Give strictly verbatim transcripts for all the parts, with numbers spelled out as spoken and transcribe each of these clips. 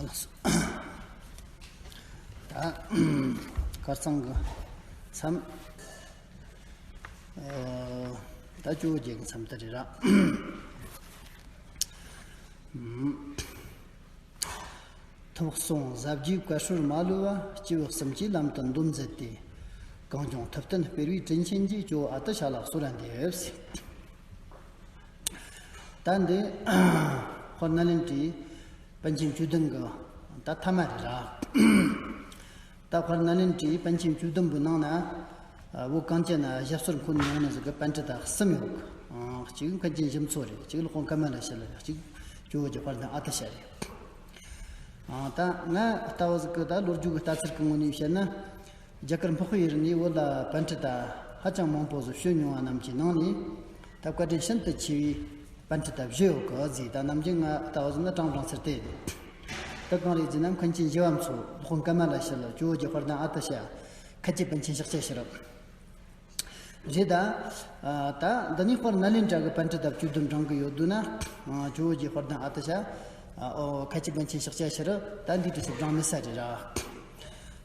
ད་ཁར་ཚང་གི་མཚམས། ད་བཅོ་བརྒྱད་ཀྱི་མཚམས་དེ་རེད་ར། ཐུབ་གསུང་ཟབ་རྒྱས་བཀའ་སྲོལ་མ་ལུས་པ། སྐྱེས་བུ་གསུམ་གྱིས་ལམ་དུ་འདོམས་མཛད་དེ། གངས་ལྗོངས་ཐུབ་བསྟན་སྤེལ་བའི་དྲིན་ཆེན་གྱི། ཇོ་བོ་ཨ་ཏི་ཤ་ལ་གསོལ་ར་འདེབས། ད་འདི་དཔལ་ནཱ་ལེནྡྲའི་པཎ་ཆེན་བཅུ་བདུན་གྱི་ད་ཐ་མ་རེད་ར། ད་དཔལ་ནཱ་ལེནྡྲའི་པཎ་ཆེན་བཅུ་བདུན་པོའི་ནང་ན། བོད་གངས་ཅན་ན་ཞབས་སོར་འཁོད་ནས་ཡོང་ནི་ཟིག་གི་པཎྜི་ཏ་གསུམ་ཡོད་གི། གཅིག་མཁན་ཆེན་ཞིག་མཚོ་རེད། གཅིག་སློབ་དཔོན་ཀ་མ་ལ་ཤཱི་ལ་རེད། གཅིག་ཇོ་བོ་རྗེ་དཔལ་ལྡན་ཨ་ཏི་ཤ་རེད། ད་ང་ལྟ་བུ་ཟིག་གི་ད་ལོ་རྒྱུས་ཀྱི་ལྟ་ཚུལ་གྱི་ངོས་ནས་བཤད་ན། རྒྱ་གར་འཕགས་པའི་ཡུལ་ནས་བོད་ལ་པཎྜི་ཏ་ཧ་ཅང་མང་པོ་ཟིག་བྱོན་མྱོང་བ་རྣམས་ཀྱི་ནང་ནས། ད་བཀའ་དྲིན་ཤིན་ཏུ་ཆེ་བའི་པཎྜི་ཏ་བཞི་ཡོད་གི་ཟེར། ད་ནམ་རྒྱུན་ང་ལྟ་བུ་ཟིག་ན་དྲང་དྲང་ཚུལ་དེ། ད་གང་རེད་ཟེར་ན། མཁན་ཆེན་ཞི་བ་མཚོ། སློབ་དཔོན་ཀ་མ་ལ་ཤཱི་ལ། ཇོ་བོ་རྗེ་དཔལ་ལྡན་ཨ་ཏི་ཤ། མཁན་ཆེན་པཎ་ཆེན་ཤཱཀྱ་ཤྲཱི་རེད། ད་ད་འདི་ནས་དཔལ་ནཱ་ལེནྡྲ་གི་པཎྜི་ཏ་བཅུ་བདུན་བགྲང་གི་ཡོད་དུས་ན། ཇོ་བོ་རྗེ་དཔལ་ལྡན་ཨ་ཏི་ཤ། ཨོ། མཁན་ཆེན་པཎ་ཆེན་ཤཱཀྱ་ཤྲཱི་ད་འདི་དུས་སུ་བགྲང་མེད་ས་རེད་ར།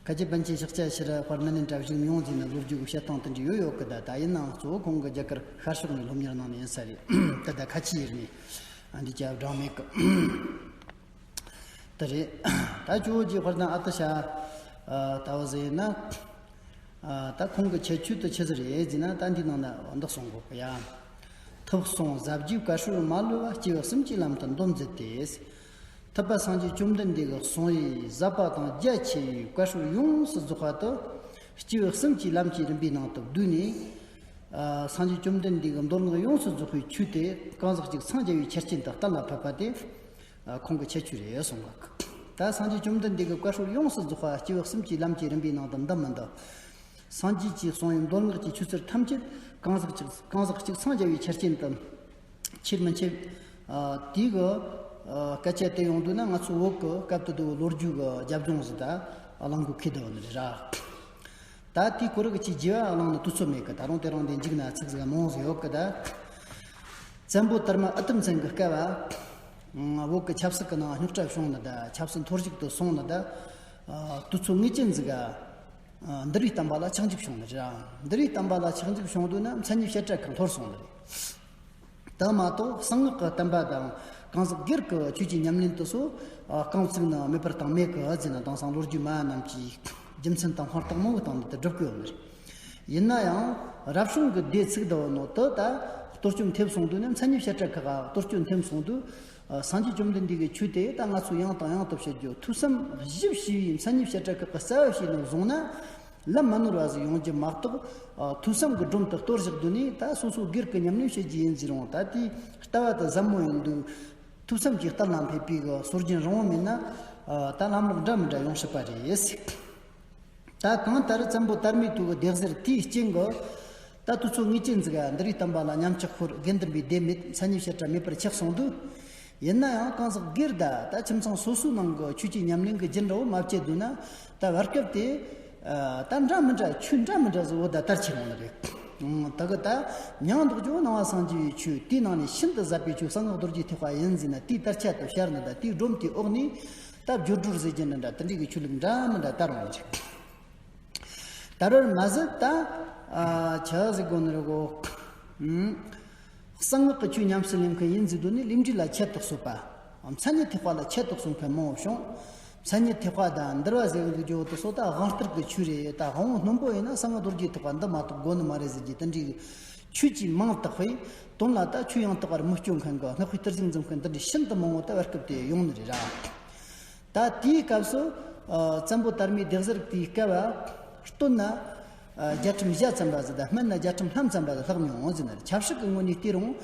མཁན་ཆེན་པཎ་ཆེན་ཤཱཀྱ་ཤྲཱི་དཔལ་ནཱ་ལེནྡྲ་བཞུགས་མྱོང་ཟེར་ནས་ལོ་རྒྱུས་ཀྱི་བཤད་སྟངས་དེ་འདྲ་ཡོད་ཡོད་གི། ད་ད་ཡིན་ནའང་གཙོ་བོ་ཁོང་གི་རྒྱ་གར་ཤར་ཕྱོགས་ནས་སློབ་གཉེར་གནང་ནི་ཡིན་ས་རེད། ད་ད་ཁ་ཆེའི་ཡུལ་ནས་འདི་ཅག་བགྲང་མེད་གི། དེ་རེད། ད་ཇོ་བོ་རྗེ་དཔལ་ལྡན་ཨ་ཏི་ཤ་ལྟ་བུ་ཟེར་ན། ད་ཁོང་གི་ཁྱད་ཆོས་དེ་ཆི་ཟིག་རེད་ཟེར་ན། ད་འདི་ནང་ན་འདི་གསུང་དགོས་གི་ཡ། ཐུབ་གསུང་ཟབ་རྒྱས་བཀའ་སྲོལ་མ་ལུས་པ། སྐྱེས་བུ་གསུམ་གྱིས་ལམ་དུ་འདོམས་མཛད་དེ། ཐུབ་པ་སངས་རྒྱས་བཅོམ་ལྡན་འདས་ཀྱི་གསུང་ཡིག་ཟབ་པ་དང་རྒྱ་ཆེ་བའི་བཀའ་སྲོལ་ཡོངས་སུ་རྫོགས་པ་དེ། སྐྱེས་བུ་གསུམ་གྱིས་ལམ་གྱི་རིམ་པའི་ནང་དུ་བསྡུས་ནས། སངས་རྒྱས་བཅོམ་ལྡན་འདས་ཀྱི་མདོ་སྔགས་ཡོངས་སུ་རྫོགས་པའི་ཆོས་དེ་གང་ཟག་གཅིག་འཚང་རྒྱ་བའི་ཆ་རྐྱེན་དུ་གཏན་ལ་ཕབ་པ་དེ། ཁོང་གི་ཁྱད་ཆོས་རེད་གསུངས་པ། ད་སངས་རྒྱས་བཅོམ་ལྡན་འདས་ཀྱི་བཀའ་སྲོལ་ཡོངས་སུ་རྫོགས་པ། སྐྱེས་བུ་གསུམ་གྱིས་ལམ་གྱི་རིམ་པའི་ནང་དུ་འདུ་མི་འདུ། སངས་རྒྱས་ཀྱིས་གསུངས་པའི་མདོ་སྔགས་ཀྱི་ཆོས་ཚུལ་ཐམས་ཅད་གང་ཟག་གཅིག་གང་ཟག་གཅིག་འཚང་རྒྱ་བའི་ཆ་རྐྱེན་དུ། ཁྱེར་མི་ཁྱེར། དེའི་གི་སྐད་ཆ་དེ་ཡོང་དུས་ན། ང་ཚོ་བོད་ཀྱི་སྐབས་དེ་དུས་ལོ་རྒྱུས་ཀྱི་རྒྱབ་ལྗོངས་ཟིག་ད་གླེང་དགོས་ཁེལ་འདུག་ནི་རེད་ར། ད་དེའི་སྐོར་གྱི་རྒྱས་པ་གླེང་ནི་དུས་ཚོད་མེད་གི། ད་རུང་དེ་རིང་འདི་མཇུག་ན་ཚིག་ཟིག་མང་ཟིག་ཡོད་གི། ད་བཙན་པོ་དར་མ་ཨི་ཏི་མཚན་གྱི་སྐབས། བོད་ཀྱི་ཆབ་སྲིད་ཀྱི་ནང་རྙོག་དྲ་བྱུང་ནི་དང་། ཆབ་སྲིད་འཐོར་ཞིག་ཏུ་སོང་ནི་དང་། དུས་ཚོད་ངེས་ཅན་ཟིག་ག་འདུལ་བའི་བསྟན་པ་ལ་ཆག་འཇིག་བྱུང་ནི་རེད། འདུལ་བའི་བསྟན་པ་ལ་ཆག་འཇིག་བྱུང་དུས་ན། མཚན་ཉིད་བཤད་གྲྭ་ཁག་འཐོར་སོང་ནི་རེད། དེ་མ་གཏོགས་གསང་སྔགས་ཀྱི་བསྟན་པ་དང་། གང་ཟག་སྒེར་གྱི་ཆོས་ཀྱི་ཉམས་ལེན་དེ་ཚོ་རྐང་བཙུགས་ནས་མེད་པར་བཏང་མེད་གི་ཟེར་ན། དེང་སང་ལོ་རྒྱུས་སྨྲ་བ་རྣམས་ཀྱིས་རྒྱུ་མཚན་དང་དཔང་རྟགས་མང་བོ་བཏང་ནས་དེ་སྒྲུབ་གི་ཡོད་ནི་རེད། ཡིན་ན་ཡང་རབ་བྱུང་གི་སྡེ་ཚུགས་འདུག་ནོ་དེ་ད་གཏོར་སྐྱོན་ཐེབས་སོང་དུས་ན། མཚན་ཉིད་བཤད་གྲྭ་ཁག་ག་གཏོར་སྐྱོན་ཐེབས་སོང་དུས། སངས་རྒྱས་བཅོམ་ལྡན་འདས་ཀྱི་ཆོས་དེ་ད་ང་ཚོས་ཡང་དང་ཡང་དུ་བཤད་རྒྱུ། ཐོས་བསམ་ཞིབ་ཞུས་པའི་མཚན་ཉིད་བཤད་གྲྭ་ཁག་གི་རྩ་བ་བྱས་ནས་བཟུང་ན། ལམ་མ་ནོར་བ་ཟིག་ཡོང་རྒྱུ་མ་གཏོགས། ཨ། ཐོས་བསམ་གྱི་སྒྲོམ་དུ་གཏོར་བཞག་དུས་ནས། ད་སོ་སོ་སྒེར་གྱི་ཉམས་ལེན་བྱེད་རྒྱུ་ཡིན་ཟེར་རུང་། ད་དེའི་ལྟ་བ་དེ་ཟབ་མོ་ཡིན་དུས། ཐོས་བསམ་གྱིས་གཏན་ལ་འབེབས་པའི་གི་སྲོལ་རྒྱུན་རིང་བོ་མེད་ན། ཨ། ད་ལམ་ལོག་འདྲ་མི་འདྲ་ཡོང་སྲིད་པ་རེད། ད་གང་ལྟར་བཙན་པོ་དར་མའི་དུས་ཀྱི་སྡེ་གཟར་དེའི་རྐྱེན་གྱིས། ད་དུས་ཚོད་ངེས་ཅན་ཟིག་ག་འདུལ་བའི་བསྟན་པ་ལ་ཉམས་ཆག་ཤོར། དགེ་འདུན་པའི་སྡེ་མེད། མཚན་ཉིད་བཤད་གྲྭ་མེད་པར་ཆགས་སོང་དུས། ཡིན་ན་ཡང་གང་ཟག་སྒེར་དང་། ད་ཁྱིམ་ཚང་སོ་སོའི་ནང་གི་ཆོས་ཀྱི་ཉམས་ལེན་གྱི་རྒྱུན་འདྲ་བོ་མ་བཅད་དུས་ན། ད་བར་སྐབས་དེ། ཨ། ད་འདྲ་མི་འདྲ། ཆོས་འདྲ་མི་འདྲ་ཟིག་བོ་ད་དར་ཁྱེར་ཡོང་ནི་རེད། ད་གི་ད་མྱང་འདོགས་རྒྱུ་ནང་པ་སངས་རྒྱས་པའི་ཆོས། དེའི་ནང་ནས་ཤིན་ཏུ་ཟབ་པའི་ཆོས་གསང་སྔགས་རྡོ་རྗེ་ཐེག་པ་ཡིན་ཟེར་ན། དེའི་དར་ཆ་དེ་ཤར་ནི་དང་། དེའི་སྒྲོམ་དེའི་འོག་ནས་ད་སྦྱོར་སྒྲོལ་ཟེར་རྒྱུ་འདྲ་འདྲ། དེ་འདྲའི་གི་ཆོས་ལུགས་འདྲ་མི་འདྲ་དར་ཡོང་ནི་རེད། དར་བར་མ་ཟད་ད། ཨ། ཆི་ཟེར་དགོས་ནི་རེད་གོ། ཨུམ། གསང་སྔགས་ཀྱི་ཆོས་ཉམས་སུ་ལེན་མཁན་ཡིན་ཟེར་དུས་ནས། ལས་འབྲས་ལ་ཁྱད་དུ་གསོད་པ། མཚན་ཉིད་ཐེག་པ་ལ་ཁྱད་དུ་གསོད་མཁན་མང་བོ་བྱུང་། མཚན་ཉིད་ཐེག་པ་དང་འདུལ་བ་ཟེར་གི་འདུག་རྒྱུ་དེ་ཚོ་ད་དབང་གཏེར་གྱི་ཆོས་རེད། ད་དབང་པོ་རྣོན་པོ་ཡིན་ན་གསང་སྔགས་རྡོ་རྗེ་ཐེག་པ་འདི་མ་གཏོགས་དགོས་ནི་མ་རེད་ཟེར་རྒྱུ། དེ་འདྲའི་ཆོས་ཀྱི་མིང་བཏགས་པའི་དོན་ལ། ད་ཆོས་ཡང་དག་པར་མི་སྤྱོད་མཁན་གྱི། སྔགས་པའི་གཏེར་ཟིག་འཛིན་མཁན་འདི་འདྲའི་ཤིན་ཏུ་མང་བོ་ད་བར་སྐབས་དེ་ཡོང་ནི་རེད་ར། ད་དེའི་སྐབས་སུ། ཨ། བཙན་པོ་དར་མའི་སྡེ་གཟར་དེའི་སྐབས་ལ་སྟོད་ན། ཨ། རྒྱལ་ཁྲིམས་བཞི་ཙམ་པ་ཟིག་དང་། སྨད་ན་རྒྱལ་ཁྲིམས་ལྔ་ཙམ་པ་ཟིག་ལྷག་མྱོང་ཟེར་ནི་རེད། ཆབ་སྲིད་ཀྱི་ངོས་ནས་བལྟས་རུང་།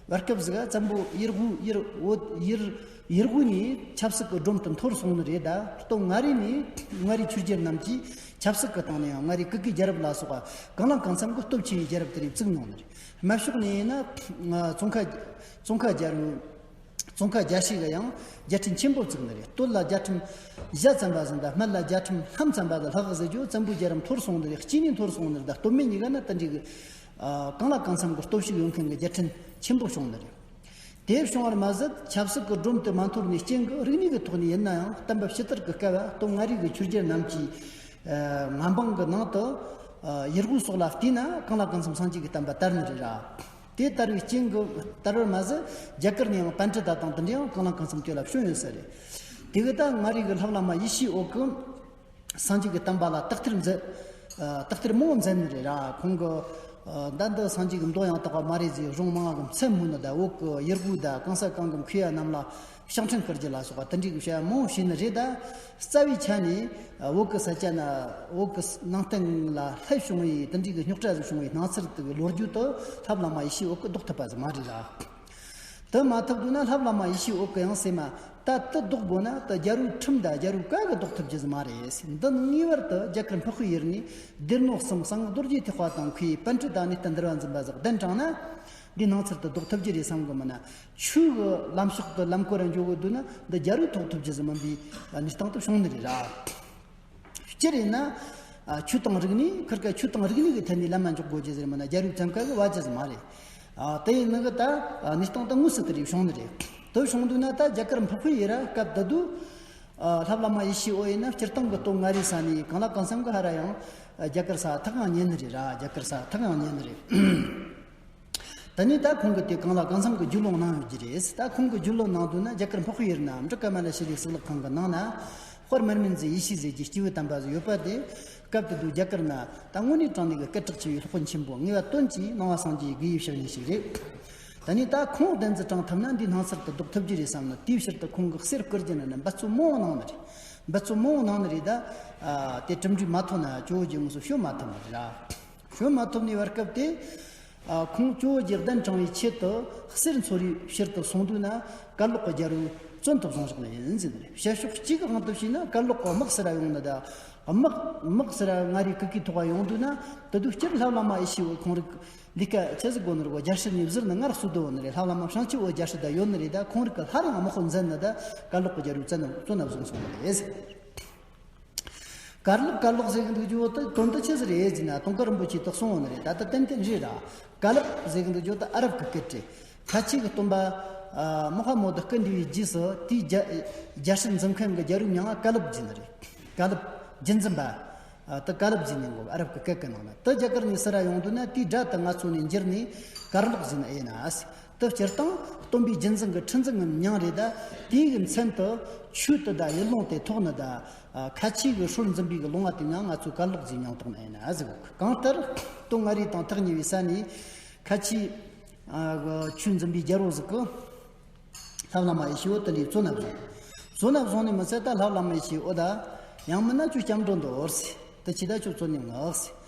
བར་སྐབས་ཟིག་ག་བཙན་པོ་ཡུལ་དབུས། ཡུལ་བོད། ཡུལ། ཡུལ་དབུས་ནས་ཆབ་སྲིད་ཀྱི་སྒྲོམ་དེ་འཐོར་སོང་ནི་རེད། ད་སྟོད་མངའ་རིས་ནས་མངའ་རིས་ཆོས་རྒྱལ་རྣམས་ཀྱིས་ཆབ་སྲིད་ཀྱི་སྟེང་ནས་ཡང་མངའ་རིས་གུ་གེ་རྒྱལ་རབས་ལ་སོགས་པ་གང་ལ་གང་འཚམ་གྱི་སྟོབས་ཆེ་བའི་རྒྱལ་རབས་དེ་རིགས་བཙུགས་མྱོང་ནི་རེད། སྨད་ཕྱོགས་ནས་ཡིན་ན། ཙོང་ཁ། ཙོང་ཁ་རྒྱལ་རབས། ཙོང་ཁ་རྒྱལ་སྲས་ཀྱིས་ཡང་རྒྱལ་ཁྲིམས་ཆེན་པོ་བཙུགས་ནི་རེད། སྟོད་ལ་རྒྱལ་ཁྲིམས་བཞི་ཙམ་པ་ཟིག་དང་། སྨད་ལ་རྒྱལ་ཁྲིམས་ལྔ་ཙམ་པ་ཟིག་ལྷག་ཟེར་རྒྱུ། བཙན་པོའི་རྒྱལ་རབས་འཐོར་སོང་ནི་རེད། གཅིག་ནས་འཐོར་སོང་ནི་རེད། ད་སྟོད་སྨད་གཉིས་ཀ་ན་དེ་འདྲའི་གི། ཨ། གང་ལ་གང་འཚམ་གྱི་སྟོབས་ཤུགས་ཡོད་མཁན་གྱི་རྒྱལ་ཕྲན་ཆེན་པོ་བྱུང་ནི་རེད། དེ་བྱུང་བར་མ་ཟད། ཆབ་སྲིད་ཀྱི་སྒྲོམ་དུ་མ་འཐོར་ནས་རྐྱེན་གྱིས་རིག་གནས་ཀྱི་ཐོག་ནས་ཡིན་ན་ཡང་བསྟན་པ་ཕྱི་དར་གྱི་སྐབས། སྟོད་མངའ་རིས་ཀྱི་ཆོས་རྒྱལ་རྣམས་ཀྱི་མངའ་འབངས་ཀྱི་ནང་དུ་ཡུལ་དབང་སོགས་ལ་བལྟས་ན་གང་ལ་གང་འཚམ་སངས་རྒྱས་ཀྱི་བསྟན་པ་དར་ནི་རེད་ར། དེ་དར་བའི་རྐྱེན་གྱིས་དར་བར་མ་ཟད། རྒྱ་གར་ནས་ཡང་པཎྜི་ཏ་དང་དེ་འདྲ་ཡང་གང་ལ་གང་འཚམ་དེ་ལ་བྱོན་ཡོད་ས་རེད། དེ་གི་ད་མངའ་རིས་ཀྱི་ལྷ་བླ་མ་ཡེ་ཤེས་འོད་ཀྱིས་སངས་རྒྱས་ཀྱི་བསྟན་པ་ལ་དག་ཐེར་མཛད། ཨ། དག་ཐེར་མང་པོ་མཛད་ནི་རེད་ར། ཁོང་གི། ཨ། ད་འདི་སངས་རྒྱས་ཀྱི་མདོ་ཡང་དག་པ་མ་རེད་ཟེར་གཞུང་མང་གི་མཚན་སྨོས་ནི་དང་། བོད་ཀྱི་ཡུལ་སྒོ་དང་གང་ས་གང་གི་མཁས་པ་རྣམས་ལ་གཤེགས་འཕྲིན་སྐུར་རྒྱུ་ལ་སོགས་པ་དེ་འདྲའི་གི་བྱ་བ་མང་པོ་བྱས་ནི་རེད། ད་རྩ་བའི་ཆ་ནས། ཨ། བོད་ཀྱི་ས་ཆ་ན། བོད་ཀྱི་ནང་བསྟན་ལ་ལྷད་བྱུང་བའི་དེ་འདྲའི་གི་རྙོག་དྲ་ཟིག་བྱུང་བའི་སྣང་ཚུལ་དེ་གི་ལོ་རྒྱུས་དེ་ལྷ་བླ་མ་ཡེ་ཤེས་འོད་ཀྱིས་ཟློག་ཐུབ་པ་ཟིག་མ་རེད་ར། དེ་མ་ཐུབ་དུས་ན་ལྷ་བླ་མ་ཡེ་ཤེས་འོད་ཀྱིས་ཡང་སེམས་མ། ད་དེ་ཟློག་དགོས་ན་ད་རྒྱལ་པོའི་ཁྲིམས་དང་རྒྱལ་པོའི་བཀའ་གིས་ཟློག་ཐུབ་རྒྱུ་ཟིག་མ་རེད། འདི་ངེས་པར་དུ་རྒྱ་གར་འཕགས་པའི་ཡུལ་ནས་སྡེ་སྣོད་གསུམ་གསང་སྔགས་རྡོ་རྗེ་ཐེག་པ་དང་མཁས་པའི་པཎྜི་ཏ་གནས་བརྟན་འདུལ་བ་འཛིན་པ་ཟིག་གདན་དྲངས་ན། འདིའི་སྣང་ཚུལ་དེ་ཟློག་ཐུབ་རྒྱུ་རེད་བསམ་གི་མིན་ན། ཆོས་ཀྱི་ལམ་ཕྱོགས་དེ་ལམ་གོ་ར་འགྱོ་དགོས་དུས་ན་འདི་རྒྱལ་པོས་ཐོག་ཐུབ་རྒྱུ་ཟིག་མིན་པའི་གནས་སྟངས་དེ་བྱུང་ནི་རེད་ར། སྤྱིར་ཡིན་ན། ཨ། ཆོས་དང་རིག་གནས། ཁིར་ཀ་ཆོས་དང་རིག་གནས་ཀྱི་ཐད་ནས་ལམ་མ་འཇོག་དགོས་རྒྱུ་ཟེར་མིན་ན་རྒྱལ་པོའི་བཙན་བཀའ་གིས་བ་རྒྱུ་ཟིག་མ་རེད། ཨ། དེ་ཡིན་ནི་གི་ད། ཨ། གནས་སྟངས་ད་དངོས་སུ་དེ་རིགས་བྱུང་ནི་རེད། དེ་བྱུང་དུས་ན་ད་རྒྱ་གར་འཕགས་པའི་ཡུལ་ར་སྐབས་དེ་དུས། ཨ། ལྷ་བླ་མ་ཡེ་ཤེས་འོད་ཡིན་ན་སྤྱིར་བཏང་གི་སྟོད་མངའ་རིས་ས་ནས་གང་ལ་གང་འཚམ་གི་ཧ་ར་ཡང་། ཨ། རྒྱ་གར་ས་ཐག་ཡང་ཉེ་ནི་རེད་ར། རྒྱ་གར་ས་ཐག་ཡང་ཉེ་ནི་རེད། ད་ནི་ད་ཁོང་གིས་དེ་གང་ལ་གང་འཚམ་གྱི་རྒྱུས་ལོན་གནང་ཡོད་ཀྱི་རེད། ད་ཁོང་གིས་རྒྱུས་ལོན་གནང་དུས་ན། རྒྱ་གར་འཕགས་པའི་ཡུལ་ན་འབྲུག་ཀ་མ་ལ་ཤཱི་ལའི་གཙུག་ལག་ཁང་གི་ནང་ན། དཔལ་མར་མེ་མཛད་ཡེ་ཤེས་ཟེར་གྱི་སྐྱེས་བུ་དམ་པ་ཟིག་ཡོད་པ་དེ། སྐབས་དེ་དུས་རྒྱ་གར་ན་ད་དངོས་གནས་དྲང་གནས་ཀྱི་སྐད་གྲགས་ཆེ་བའི་སློབ་དཔོན་ཆེན་པོ་ངེས་པ་དོན་གྱི་ནང་པ་སངས་རྒྱས་ཀྱི་དགེ་བའི་བཤེས་གཉེན་ཞིག་རེད། ད་ནི་ད་ཁོང་གདན་འཛིན་དྲངས་ཐུབ་ན་འདིའི་སྣང་ཚུལ་དེ་ཟློག་ཐུབ་རྒྱུ་རེད་བསམ་ནས། དེའི་ཕྱིར་དུ་ཁོང་གིས་གསེར་བསྐུར་རྒྱུ་ན་ནི་འབད་བརྩོན་མང་པོ་གནང་ནི་རེད། འབད་བརྩོན་མང་པོ་གནང་ནི་རེད། ད། ཨ། དེ་གྲུབ་འབྲས་མ་ཐོབ་ན་ཇོ་བོ་རྗེ་དངོས་སུ་བྱོན་མ་ཐུབ་ནི་རེད་ར། བྱོན་མ་ཐུབ་ནས་བར་སྐབས་དེ། ཨ། ཁོང་ཇོ་བོ་རྗེ་གདན་དྲངས་པའི་ཆེད་དུ་གསེར་འཚོལ་བའི་ཕྱིར་དུ་སོང་དུས་ན། གར་ལོག་གི་རྒྱལ་པོས་བཙོན་དུ་བཟུང་བཞག་ནི་ཡིན་ཟེར་ནི་རེད། བཤད་ཕྱོགས་གཅིག་གི་དབང་དུ་བྱས་ན་གར་ལོག་གི་དམག་ཟེར་ར་ཡོང་ནི་དང་། དམག་དམག་ཟེར་ར་མངའ་རིས་ཀི་ཀི་ཐོག་ག་ཡོང་དུས་ན། དེ་དུས་སྤྱིར་ལྷ་བླ་མ་ཡེ་ཤེས་འོད་ཁོང་རིགས་ལས་ཀ་ཆི་ཟིག་དགོས་ནི་རེད་གོ། རྒྱལ་སྲིད་ནས་བཟུར་ནས་སྔར་སྲོལ་དུ་ཡོད་ནི་རེད། ལྷ་བླ་མ་བྱང་ཆུབ་འོད་རྒྱལ་སྲིད་དུ་ཡོད་ནི་རེད། ད་ཁོང་རིགས་ཀྱིས་སླར་ཡང་དམག་དཔོན་མཛད་ནི་དང་གར་ལོག་གི་རྒྱལ་པོས་བཙོན་ན་བཙོན་ན་བཟུང་སོང་ནི་རེད། གར་ལོག་གར་ལོག་ཟེར་གི་འདུག་རྒྱུ་བོ་དེ་དོན་དུ་ཆི་ཟིག་རེད་ཟེར་ན། དུང་དཀར་རིན་པོ་ཆེས་དེ་གསུངས་ཡོད་ནི་རེད། ད་ལྟ་ཏན་ཏན་རེད་ར། གར་ལོག་ཟེར་གི་འདུག་རྒྱུ་དེ་ཨ་རབ་ཀྱི་སྐད་རེད། ཁ་ཆེ་གི་སྟོན་པ། ཨ། མུ་ཧམ་མད་སྐུ་འདས་པའི་རྗེས་སུ་དེའི་རྒྱལ་རྒྱལ་སྲིད་འཛིན་མཁན་གྱི་རྒྱལ་པོའི་མིང་ང་ཀ་ལབ་ཟེར་ནི་རེད། ཀ་ལབ། རྒྱུད་འཛིན་པ། ཨ། དེ་ཀ་ལབ་ཟེར་ནི་གོ། ཨ་རབ་ཀྱི་སྐད་ཀྱི་ནང་ན། དེ་རྒྱ་གར་ནས་ཟུར་ར་ཡོང་དུས་ན་དེའི་སྒྲ་དེ་ང་ཚོ་ནས་འགྱུར་ནས་གར་ལོག་ཟེར་ནི་ཨེ་ཡིན་ན། དེ་སྤྱིར་བཏང་སྟོན་པའི་རྒྱུད་འཛིན་གྱི་ཁྲི་འཛིན་གྱི་མྱིང་རེད། ད་དེའི་གི་མཚན་དུ་ཆོས་དེ་དང་ཡུལ་ལུང་དེ་ཐོགས་ནི་དང་། ཨ། ཁ་ཆེ་གི་སྲོལ་འཛིན་པའི་གི་ལུང་བ་དེ་ཡང་ང་ཚོས་གར་ལོག་ཟེར་མྱིང་ཐོགས་ནི་ཨེ་ཡིན་ན་ཟེར་གོ། གང་ལྟར་སྟོད་མངའ་རིས་དང་ཐག་ཉེ་བའི་ས་ནས་ཁ་ཆེ། ཨ། གི་ཆོས་འཛིན་པའི་རྒྱལ་པོ་ཟིག་གིས་ལྷ་བླ་མ་ཡེ་ཤེས་འོད་དེ་འདྲའི་བཙོན་ན་བཟུང་། བཙོན་ན་བཟུང་ནས་མི་ཚད། ད་ལྷ་བླ་མ་ཡེ་ཤེས་འོད་ད། ཡང་མིན་ན་ཁྱོད་སྐྱབས་འགྲོ་འདུག་ཟེར། དེ་ཆི་ད་ཁྱོད་བཙོན་ནས་མངགས་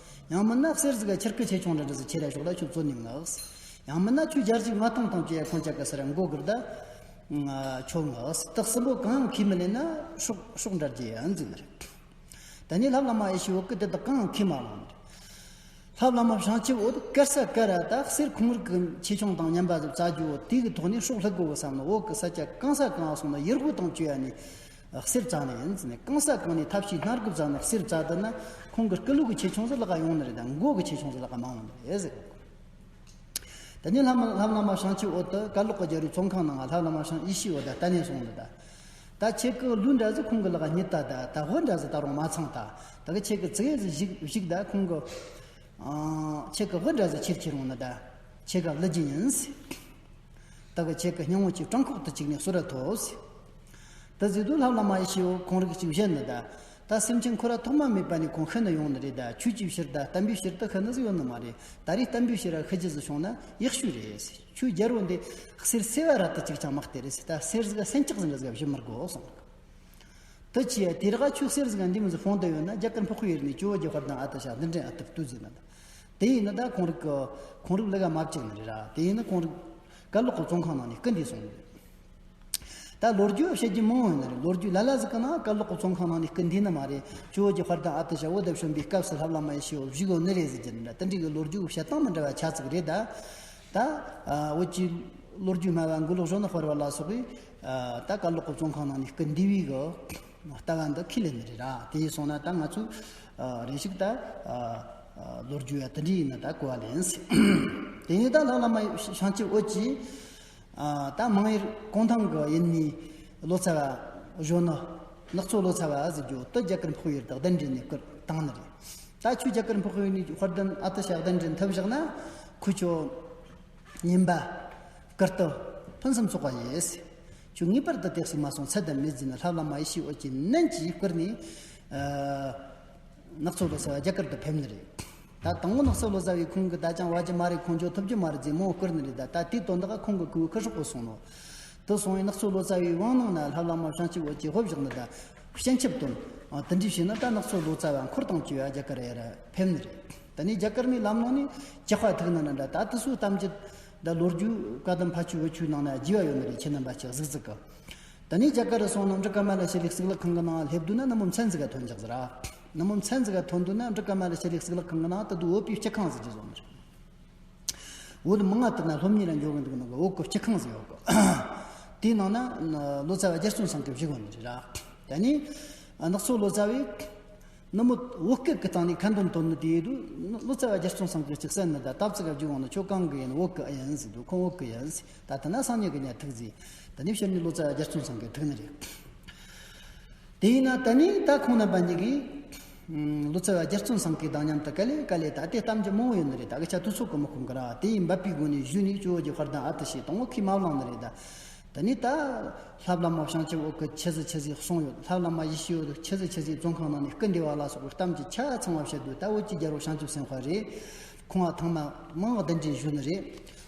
ཟེར། ཡང་མིན་ན་གསེར་ཟིག་ག་ཁྱེར་སྐུ་ཆེ་ཆུང་འདྲ་འདྲ་ཟིག་ཁྱེར་ར་ཤོག་ད་ཁྱོད་བཙོན་ནས་མངགས་ཟེར། ཡང་མིན་ན་ཁྱོད་རྒྱལ་སྲིད་མངའ་ཐང་དང་བཅས་ཁོང་ཅག་གི་སར་མགོ་སྒུར་ད། ཨ། ཁྱོད་མངགས་ཟེར། དེ་གསུམ་པོ་གང་ཡང་ཁས་མི་ལེན་ན་སྲོག་སྲོག་འབྲལ་རྒྱུ་ཡིན་ཟེར་ནི་རེད། ད་ནི་ལྷ་བླ་མ་ཡེ་ཤེས་འོད་ཀྱིས་དེ་དག་གང་ཡང་ཁས་མ་བླངས་ནི་རེད། ལྷ་བླ་མ་བྱང་ཆུབ་འོད་དཀར་ས་དཀར་ར་ད་གསེར་ཁོང་རིགས་ཀྱི་ཆེ་ཆུང་དང་མཉམ་པ་ཟིག་བཙལ་རྒྱུ་བོ། དེ་གི་ཐོག་ནས་སྲོག་བླུ་དགོས་བསམ་ནས། བོད་ཀྱི་ས་ཆ་གང་ས་གང་སོང་ན་ཡུལ་སྒོ་དང་བཅས་པ་ནས་གསེར་བཙལ་ནི་ཡིན་ཟེར་ནས། གང་ས་གང་ནས་ཐབས་ཤེས་སྣ་དགུ་བཙལ་ནས་གསེར་བཙལ་དུས་ན། ཁོང་གི་སྐུ་ལུས་ཀྱི་ཆེ་ཆུང་ཟིག་ལག་ག་ཡོང་ནི་རེད། ད་མགོ་གི་ཆེ་ཆུང་ཟིག་ལག་ག་མ་ཡོང་ནི་རེད་ཟེར། ད་ནི་ལྷ་མ་ལྷ་བླ་མ་བྱང་ཆུབ་འོད་དེ་གར་ལོག་གི་རྒྱལ་པོའི་བཙོན་ཁང་ནང་ང་ལྷ་བླ་མ་བྱང་ཡེ་ཤེས་འོད་ད་ལྟ་ནས་སོང་ནི་ད། ད་ཁྱེད་ཀྱི་ལུས་འདྲ་ཟིག་ཁོང་གི་ལག་ག་རྙེད་ད། ད་ད་དབུ་འདྲ་ཟིག་ད་རུང་མ་ཚང་ད། ད་གི་ཁྱེད་ཀྱི་ཙིག་གེ་ཟིག་བཞུགས་བཞུགས་ད་ཁོང་གི། ཨ། ཁྱེད་ཀྱི་དབུ་འདྲ་ཟིག་ཁྱེར་ཁྱེར་འོང་ནི་ད། ཁྱེད་ཀ་བླུ་རྒྱུ་ཡིན་ཟེར། ད་གི་ཁྱེད་ཀྱི་སྙིང་བོ་ཅིག་བྲང་ཁོག་ཏུ་བཅུག་ནས་གསོལ་ར་ཐོབ་ཟེར། ད་ཟེར་དུས་ལྷ་བླ་མ་ཡེ་ཤེས་འོད་ཁོང་རིགས་ཅིག་བཞེངས་ནི་ད། ད་སེམས་ཅན་ཁོ་ར་ཐོག་མ་མེད་པ་ནས་ཁོང་ཤི་ནི་ཡོང་ནི་རེད། ད་ཆོས་ཀྱི་ཕྱིར་ད་བསྟན་པའི་ཕྱིར་དུ་ཤི་ནི་ཟིག་ཡོད་ནི་མ་རེད། ད་རེས་བསྟན་པའི་ཕྱིར་ར་ཤི་རྒྱུ་ཟིག་བྱུང་ན་ཡག་ཤོས་རེད་ཟེར། ཁྱོད་རྒྱལ་པོ་འདི་གསེར་སེར་བ་ར་དུ་ཅིག་ཀྱང་མ་སྟེར་རེད་ཟེར། ད་གསེར་ཟིག་སེན་ལྕགས་ཟིག་འདྲ་ཟིག་བཞུ་མི་དགོས་གསུངས། དེ་ཅི་ཡ་དེ་ར་ཆོས་གསེར་ཟིག་འདི་མོ་ཟིག་ཕོང་བསྡད་ཡོད་ན། རྒྱ་གར་འཕགས་པའི་ཡུལ་ནས་ཇོ་བོ་རྗེ་དཔལ་ལྡན་ཨ་ཏི་ཤ་འདི་འདྲའི་ཨ་ཏི་བཏུལ་ཟིན་ན། དེ་ཡིན་ན་ད་ཁོང་རིགས་ཀྱི་ཁོང་རིགས་ལུག་ག་མ་བཅུག་ནི་རེད་ར། དེ་ཡིན་ན་ཁོང་རིགས་གར་ལོག་གི་བཙོན་ཁང་ནང་ནས་སྐུ་འདས་སོང་ནི་རེད། ད་ལོ་རྒྱུས་བཤད་རྒྱུ་མང་བོ་ཡོད་ནི་རེད། ལོ་རྒྱུས་ལ་ལ་ཟིག་གི་ནང་གར་ལོག་གི་བཙོན་ཁང་ནང་ནས་སྐུ་འདས་ནི་མ་རེད། ཇོ་བོ་རྗེ་དཔལ་ལྡན་ཨ་ཏི་ཤ་འོད་དེ་བྱོན་པའི་སྐབས་སུ་ལྷ་བླ་མ་ཡེ་ཤེས་འོད་བཞུགས་ཡོད་ནི་རེད་ཟེར་གྱི་འདྲ། དེ་འདྲའི་གི་ལོ་རྒྱུས་བཤད་སྟངས་མི་འདྲ་བ་ཆ་ཙིག་རེད་ད། ད་བོད་ཀྱི་ལོ་རྒྱུས་སྨྲ་བ་མགོ་ལོག་གཞོན་ནུ་དཔལ་བ་ལ་སོགས་པས། ད་གར་ལོག་གི་བཙོན་ཁང་ནང་ནས་སྐུ་འདས་པའི་གི་ལྟ་བ་འདི་ཁས་ལེན་ནི་རེད་ར། དེ་ཡིན་སོང་ན་ད་ང་ཚོས་རེ་ཞིག་ད་ལོ་རྒྱུས་ཡ་དེ་འདྲ་ཡིན་ན་ད་གོ་བ་ལེན་ཟེར། དེ་ནས་ད་ལྷ་བླ་མ་བྱང་ཆུབ་འོད་ཀྱིས། ཨ། ད་མང་ཡུལ་གུང་ཐང་གི་ཡུལ་ནས་ལོ་ཙཱ་བ་གཞོན་ནུ་ནག་ཚོ་ལོ་ཙཱ་བ་ཟེར་རྒྱུ་དེ་རྒྱ་གར་འཕགས་ཡུལ་དུ་གདན་འདྲེན་ནས་བསྐུར་བཏང་ནི་རེད། ད་ཁྱོད་རྒྱ་གར་འཕགས་ཡུལ་ནས་དཔལ་ལྡན་ཨ་ཏི་ཤ་གདན་འདྲེན་ཐུབ་བཞག་ན། ཁོས་ཁྱོད་ཉན་པ་བསྐུར་ཏེ་ཕུན་སུམ་ཚོགས་པ་ཡིན། ཁྱོད་ངེས་པར་དུ་དེ་ཟིག་མ་སོང་ཚད་ལྡན་མེད་ཟེར་ནས་ལྷ་བླ་མ་ཡེ་ཤེས་འོད་ཀྱི་ནན་གྱིས་བསྐུར་ནས། ཨ། ནག་ཚོ་ལོ་ཙཱ་བ་རྒྱ་གར་དུ་ཕེབས་ནི་རེད། ད་དང་པོ་ནག་ཚོ་ལོ་ཙཱ་བས་ཁོང་གི་ད་ཅང་བ་རྒྱུ་མ་རེད། ཁོང་འགྱོ་ཐུབ་རྒྱུ་མ་རེད་ཟེར་མོ་བསྐུར་ནི་རེད། ད་ད་དེའི་དོན་དག་ཁོང་གི་ཁུ་བོ་ཁུ་སྲོག་པོ་སོང་ནོ། དེ་སོང་བས་ནག་ཚོ་ལོ་ཙཱ་བའི་དབང་ནང་ན་ལྷ་བླ་མ་བྱང་ཆུབ་འོད་ཀྱིས་དབུ་བཞག་ནི་ད་སྤྱན་ཆབ་བཏོན། ཨ། དེ་འདྲ་བྱས་ན་ད་ནག་ཚོ་ལོ་ཙཱ་བ་འཁོར་དང་བཅས་པ་རྒྱ་གར་ཡར་ཕེབས་ནི་རེད། ད་ནི་རྒྱ་གར་མའི་ལམ་ནང་ནས་ཇག་པ་ཐུག་ན་ན་འདྲ། ད་དེ་ཚོའི་གཏམ་རྒྱུད་ད་ལོ་རྒྱུས་བཀའ་གདམས་ཕ་ཆོས་བུ་ཆོས་ནང་ན་རྒྱས་པ་ཡོད་ནི་རེད། ཁྱེད་རྣམ་པ་ཅིག་གཟིགས་གཟིགས་གི། ད་ནི་རྒྱ་གར་རུ་སོང་ན་འབྲུག་ག་མ་ལ་ཤི་ལིག་གཙུག་ལག་ཁང་གི་ནང་སླེབས་དུས་ན་ནུབ་མོ་མཚན་ཟིག་ག་ཐོན་ཅག་ཟེར་ར། ནུབ་མོ་མཚན་ཟིག་ག་ཐོན་དུས་ན་འབྲུག་ག་མ་ལ་ཤི་ལིག་གཙུག་ལག་ཁང་གི་ནང་དུ་དུ་བོད་པའི་སྤྱི་ཁང་ཟེར་གྱི་བཟོ་ནི་རེད། བོད་མང་ང་དུ་ན་སློབ་གཉེར་ལ་འགྱོ་གི་འདུག་ནོ་གི་བོད་ཀྱི་སྤྱི་ཁང་ཟིག་ཡོད་གི། དེའི་ནང་ན་ལོ་ཙཱ་བ་རྒྱལ་བཙུན་སངས་རྒྱས་བཞུགས་ཡོད་ནི་རེད་ར། ད་ནི་ནག་ཚོ་ལོ་ཙཱ་བས། ནུབ་མོ་བོད་སྐད་ཀྱི་སྟེང་ནས་ཁ་འདོན་བཏོན་ནི་དེ་ཡིན་དུས། ལོ་ཙཱ་བ་རྒྱལ་བཙུན་སངས་རྒྱས་ཅིག་གསན་ནི་ད་སྟབས་ཙིག་ག་བརྒྱུད་འོང་ནི། ཁྱོད་གང་གི་ཡིན། བོད་ཀྱི་ཨེ་ཡིན་ཟེར་དུས། ཁོང་བོད་ཀྱི་ཡིན་ཟེར། ད་དེ་ན་སང་ཉིན་གི་ཉལ་ཐུག་ཟེར། ད་ནི་ཕྱིར་ནི་ལོ་ཙཱ་བ་རྒྱལ་བཙུན་སངས་རྒྱས་ཐུག་ནི་རེད། དེ་ཡིན་ན་ད་ནི་ད་ཁོང་རྣམ་པ་གཉིས་ཀྱིས་ལོ་ཙཱ་བ་རྒྱལ་བཙུན་སངས་རྒྱས་དང་མཉམ་དུ་ག་ལེ་ག་ལེ་ད་དེ་གཏམ་རྒྱུད་མང་བོ་ཡོད་ནི་རེད། ད་གི་ཆ་དུས་ཚོད་ཀྱིས་མི་ཁོམ་གི་ར། དེ་ཡིན་འབད་པའི་སྒོ་ནས་ཞུས་ནས་ཇོ་བོ་རྗེ་དཔལ་ལྡན་ཨ་ཏི་ཤས་དང་བོ་ཁས་མ་བླངས་ནི་རེད་ད། ད་ནི་ད་ལྷ་བླ་མ་བྱང་ཆུབ་འོད་ཀྱིས་ཆི་ཟིག་ཆི་ཟིག་གསུངས་ཡོད། ལྷ་བླ་མ་ཡེ་ཤེས་འོད་ཆི་ཟིག་ཆི་ཟིག་བཙོན་ཁང་ནང་ནས་སྐུ་འདས་པ་ལ་སོགས་པའི་གཏམ་གྱི་ཆ་ཚང་བ་བཤད་དུས། ད་བོད་ཀྱི་རྒྱལ་པོ་བྱང་ཆུབ་སེམས་དཔའ་རེད། ཁོང་ང་ཐེངས་མ་མང་གདན་འདྲེན་ཞུས་ནི་རེད།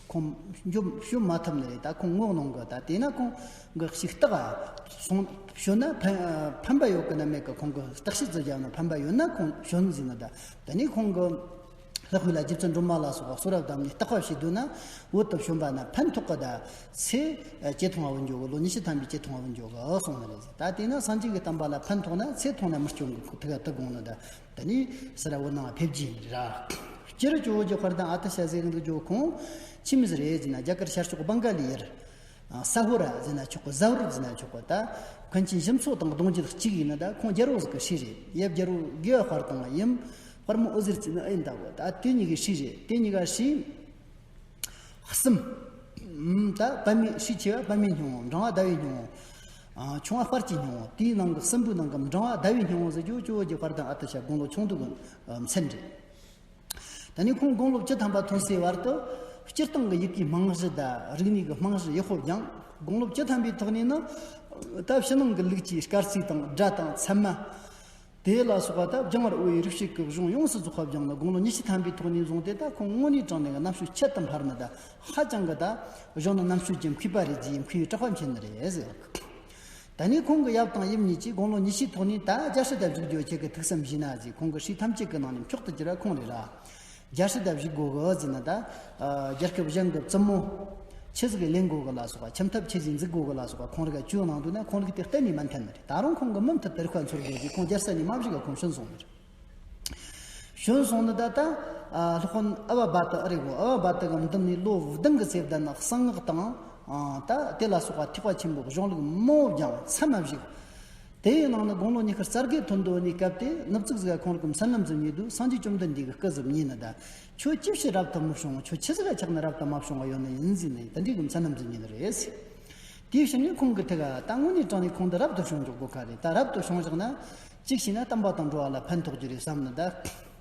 ཁོང་འཇོམས་བྱོན་མ་ཐུབ་ནི་རེད། ད་ཁོང་ངོ་གནོང་གི། ད་དེས་ན་ཁོང་གི་ཞིག་རྟགས་སོང་བྱོན་ན་ཕན་ཕན་པ་ཡོད་གི་ན་མེད་གི། ཁོང་གི་བརྟག་དཔྱད་ཅིག་བརྒྱབ་ན་ཕན་པ་ཡོད་ན་ཁོང་བྱོན་ཟེར་ནི། ད་ད་ནི་ཁོང་གི་ལྷག་པའི་ལ་རྗེ་བཙུན་སྒྲོལ་མ་ལ་སོགས་པ་གསོལ་རས་བཏབ་ནས་བརྟག་པ་བྱེད་དུས་ན། བོད་དུ་བྱོན་པ་ན་ཕན་ཐོགས་གི། ད་ཚེ་ཇེ་ཐུང་བ་འགྱོ་གི། ལོ་ཉི་ཤུ་ཐམ་པའི་ཇེ་ཐུང་བ་འགྱོ་གི་གསུངས་ནི་རེད། ད་དེས་ན་སངས་རྒྱས་ཀྱི་བསྟན་པ་ལ་ཕན་ཐོགས་ན་ཚེ་ཐུང་ན་མི་སྐྱོན་གི། ཁོ་ཐུག་ག་ཐུག་དགོངས་ནི། ད་ད་ནི་ས་ར་བོད་ནང་ཕེབས་རྒྱུ་ཡིན་ར། སྤྱིར་ཇོ་བོ་རྗེ་དཔལ་ལྡན་ཨ་ཏི་ཤ་ཟེར་གི་འདུག་ཇོ་བོ་ཁོང་ཆི་མོ་ཟིག་རེད་ཟེར་ན། རྒྱ་གར་ཤར་ཕྱོགས་བང་ག་ལི་ཡུལ། ཨ། ས་ཧོ་ར་ཟེར་ན་ཆོག་གི། ཟ་ཧོར་ཟེར་ན་ཆོག་གི། ད་མཁན་ཆེན་ཞི་མཚོ་དང་གདུང་རྒྱུད་གཅིག་ཡིན་ན། ད་ཁོང་རྒྱལ་པོ་ཟིག་གི་སྲས་རེད། ཡབ་རྒྱལ་པོ་དགེ་བ་དཔལ་དང་ཡུམ་དཔལ་མོ་འོད་ཟེར་ཅན་ཨེ་ཡིན་ད་གོ། ད་དེ་གཉིས་ཀའི་སྲས་རེད། དེ་གཉིས་ཀ་སྲས་གསུམ། ཨུམ། ད་པདྨའི་སྲས་ཆེ་བ་པདྨའི་སྙིང་པོ། འབྲིང་བ་ཟླ་བའི་སྙིང་པོ། ཨ། ཆུང་བ་དཔལ་གྱི་སྙིང་པོ། དེའི་ནང་གི་གསུམ་པོའི་ནང་གི་འབྲིང་བ་ཟླ་བའི་སྙིང་པོ་ཟེར་རྒྱུ་ཇོ་བོ་རྗེ་དཔལ་ལྡན་ཨ་ཏི་ཤ་དགུང་ལོ་ཆུང་དུས་ཀྱི་མཚན་རེད། ད་ནི་ཁོང་དགུང་ལོ་བཅུ་ཐམ་པ་ཐོན་སའི་བར་དུ་སྤྱིར་བཏང་གི་ཡི་གེའི་རྨང་གཞི་དང་རིག་གནས་ཀྱི་རྨང་གཞི་ཡག་པོ་བརྒྱངས། དགུང་ལོ་བཅུ་ཐམ་པའི་ཐོག་ནས་ནི་ད་ཕྱི་ནང་གི་ལུགས་ཀྱི་སྐར་རྩིས་དང་སྒྲ་དང་ཚད་མ་དེ་ལ་སོགས་པ་ད་སྦྱང་བར་འོས་པའི་རིག་བྱེད་ཀྱི་གཞུང་ཡོངས་སུ་རྫོགས་པ་སྦྱངས་ནས། དགུང་ལོ་ཉི་ཤུ་ཐམ་པའི་ཐོག་ནས་བཟུང་སྟེ་ད་ཁོང་དངོས་གནས་དྲང་གནས་ཀྱི་རྣམ་དཔྱོད་ཁྱད་དུ་འཕགས་ནི་དང་། ཧ་ཅང་གི་ད་གཞོན་ནུ་རྣམ་དཔྱོད་ཀྱི་མཁས་པ་རེད་ཅེས་མཁས་པའི་གྲགས་པ་འཁྱེར་ནི་རེད་ཟེར། ད་ནི་ཁོང་གི་ཡབ་དང་ཡུམ་གཉིས་ཀྱིས་དགུང་ལོ་ཉི་ཤུའི་ཐོག་ནས་ད་རྒྱལ་སྲིད་དང་བཞུགས་རྒྱུ་ཁྱེད་ཀྱི་ཐུགས་བསམ་བཞེས་ན་ཟེར། ཁོང་གི་སྲས་ཐམས་ཅད་ཀྱི་ནང་ནས་མཆོག་ཏུ་གྱུར་བ་ཁོང་རེད་ར། རྒྱལ་སྲིད་དང་བཞུགས་དགོས་གི་ཟེར་ན། ད་རྒྱལ་ཁབ་གཞན་གྱི་བཙུན་མོ་ཆི་ཟིག་ལེན་དགོས་གི་ལ་སོགས་པ། ཁྱིམ་ཐབ་ཆི་ཟིག་འཛུགས་དགོས་གི་ལ་སོགས་པ། ཁོང་རིགས་ཀ་བཅོས་གནང་འདུག་ན་ཁོང་རིགས་དེ་གཏན་ནས་མ་འཐད་ནི་རེད། ད་རུང་ཁོང་གི་མུ་མཐུད་དེ་རིག་པ་འཚོལ་དགོས་ཟེར། ཁོང་རྒྱལ་ས་ནས་མ་བཞུགས་ག་ཁོང་བྱོན་སོང་ནི་རེད། བྱོན་སོང་ནི་ད་ད་ཨ་སློབ་དཔོན་ཨ་བ་བ་ཏི་ཨེ་རེད་གོ། ཨ་བ་བ་ཏི་གི་མདུན་ནས་ལོ་བདུན་གི་ཚེ་བསྡད་ན་གསང་སྔགས་དང་། ཨ། ད་དེ་ལ་སོགས་པ་ཐེག་པ་ཆེན་པོའི་གཞུང་ལུགས་མང་བོ་སྦྱངས། མཚམས་མ་བཞག་དེའི་ནང་ནས་དགུང་ལོ་ཉི་ཤུ་རྩ་བརྒྱད་ཐོན་དུས་ནས་སྐབས་དེ་ནུབ་ཙིག་ཟིག་ཁོང་རིགས་མཚན་ལམ་ཟིག་ཉོས་དུས། སངས་རྒྱས་བཅོམ་ལྡན་འདས་ཀྱི་སྐུ་ཟིག་ཉོས་ནི། ད་ཁྱོད་ཅི་ཕྱིར་རབ་ཏུ་མི་བྱུང་། ཁྱོད་ཆི་ཟིག་ག་ཆགས་ནས་རབ་ཏུ་མ་བྱུང་བ་ཡོད་ནི་ཡིན་ཟེར་ནས། དེ་འདྲའི་གི་མཚན་ལམ་ཟིག་ཉོས་ནི་རེད་ཟེར། དེའི་ཕྱིར་ནས་ཁོང་གི་ཐད་ཀ་ད་དངོས་གནས་དྲང་གནས་ཁོང་འདི་རབ་ཏུ་བྱུང་འཇོག་དགོས་ཁ་རེད། ད་རབ་ཏུ་བྱུང་བཞག་ན་གཅིག་བྱས་ན་བསྟན་པ་དང་འགྲོ་བ་ལ་ཕན་ཐོགས་རྒྱུ་རེད་བསམ་ནི། ད་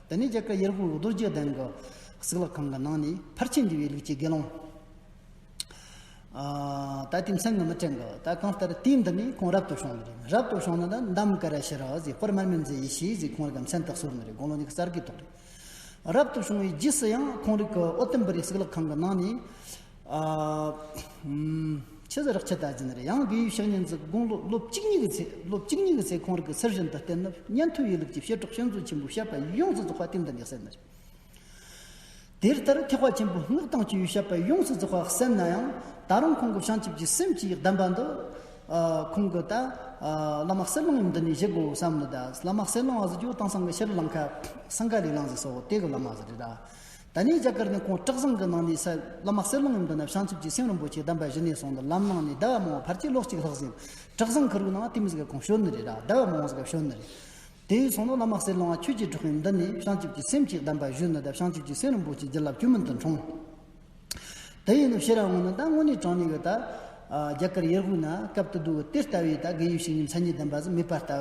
དེ་ནས་རྒྱ་གར་ཡུལ་སྒོ་རྡོ་རྗེ་གདན་གྱི་གཙུག་ལག་ཁང་གི་ནང་ནས་ཕར་ཕྱིན་འདུས་པའི་ལུགས་ཀྱི་དགེ་སློང་། ཨ། ད་དེ་མཚན་གྱི་མི་དྲན་གི། ད་གང་ལྟར་དུས་འདི་ནས་ཁོང་རབ་ཏུ་བྱུང་ནི་རེད། རབ་ཏུ་བྱུང་ནི་ད་འདམ་ཀ་ར་ཤི་ར་ཟེར། དཔལ་མར་མེ་མཛད་ཡེ་ཤེས་ཟེར། ཁོང་རིགས་མཚན་དག་གསོལ་ནི་རེད། དགུང་ལོ་ཉི་ཤུ་རྩ་བརྒྱད་ཐོག་རེད། རབ་ཏུ་བྱུང་བའི་རྗེས་སུ་ཡང་ཁོང་རིགས་ཀྱི་ཨོ་དམ་པུ་རི་གཙུག་ལག་ཁང་གི་ནང་ནས། ཨ། ཨུམ། ཆི་ཟིག་རག་ཆི་ད་ཟེར་ནི་རེད། ཡང་དགེ་བའི་བཤེས་གཉེན་ཟིག་དགུང་ལོ་ལོ་བཅུ་གཉིས་ཀྱི་ཚེ། ལོ་བཅུ་གཉིས་ཀྱི་ཚེ་ཁོང་རིགས་ཀྱི་ཚུལ་བཞིན་དུ་བསྟེན་ནས་ཉན་ཐོས་ཡི་ལུགས་ཀྱི་བྱེ་བྲག་བསྟན་བཅོས་ཆེན་པོའི་བཤད་པ་ཡོངས་སུ་རྫོགས་པ་དེ་འདི་ནས་གསན་ནི་རེད། དེ་ལྟར་ཐེག་པ་ཆེན་པོའི་སྔགས་དང་བཅས་པའི་བཤད་པ་ཡོངས་སུ་རྫོགས་པ་གསན་ན་ཡང་། ད་རུང་ཁོང་གི་བྱང་ཆུབ་ཀྱི་སེམས་ཀྱི་གདམས་པ་འདི། ཨ། ཁོང་གི་ད། ཨ། བླ་མ་གསེར་གླིང་གི་མདུན་ནས་བཞེས་དགོས་བསམ་ནི། ད་བླ་མ་གསེར་གླིང་བ་ཟེར་རྒྱུ་དེང་སང་གི་ཤྲི་ལང་ཀ་སིང་ག་ལའི་གླིང་ཟེར་སོགས་དེ་གི་བླ་མ་ཟིག་རེད་ད། ད་ནི་རྒྱ་གར་ནས་ཁོང་བྲག་བཟང་གི་ནང་ནས་ས་བླ་མ་གསེར་གླིང་གི་མདུན་ན་བྱང་ཆུབ་ཀྱི་སེམས་རིན་པོ་ཆེ་གདམས་པ་ཞུས་ནས་སོང་ནི། ལམ་ནང་ནས་ཟླ་བ་མང་བོ་ཕལ་ཆེར་ལོ་གཅིག་ལྷག་ཟིན། བྲག་བཟང་ཁུ་རུའི་ནང་དེ་མོ་ཟིག་ག་ཁོང་བྱོན་ནི་རེད་ད། ཟླ་བ་མང་བོ་ཟིག་ག་བྱོན་ནི་རེད། དེ་ཡིན་སོང་ན་བླ་མ་གསེར་གླིང་བ་ཆོས་ཀྱི་གྲགས་པའི་མདུན་ནས་བྱང་ཆུབ་ཀྱི་སེམས་ཀྱི་གདམས་པ་ཞུས་ནི་དང་། བྱང་ཆུབ་ཀྱི་སེམས་རིན་པོ་ཆེ་རྒྱུད་ལ་བཅོས་མིན་དུ་འཁྲུངས། དེ་ཡིན་ནོ་ཕྱིར་ར་འོང་ནི་ད་དངོས་གནས་དྲང་གནས་གི་ད་རྒྱ་གར་ཡུལ་དབུས་ན་སྐབས་དེ་དུས་གི་དེ་ལྟ་བུའི་ད་དགེ་བའི་བཤེས་གཉེན་མཚན་ཉིད་ལྡན་པ་ཟིག་མེད་པ་ལྟ་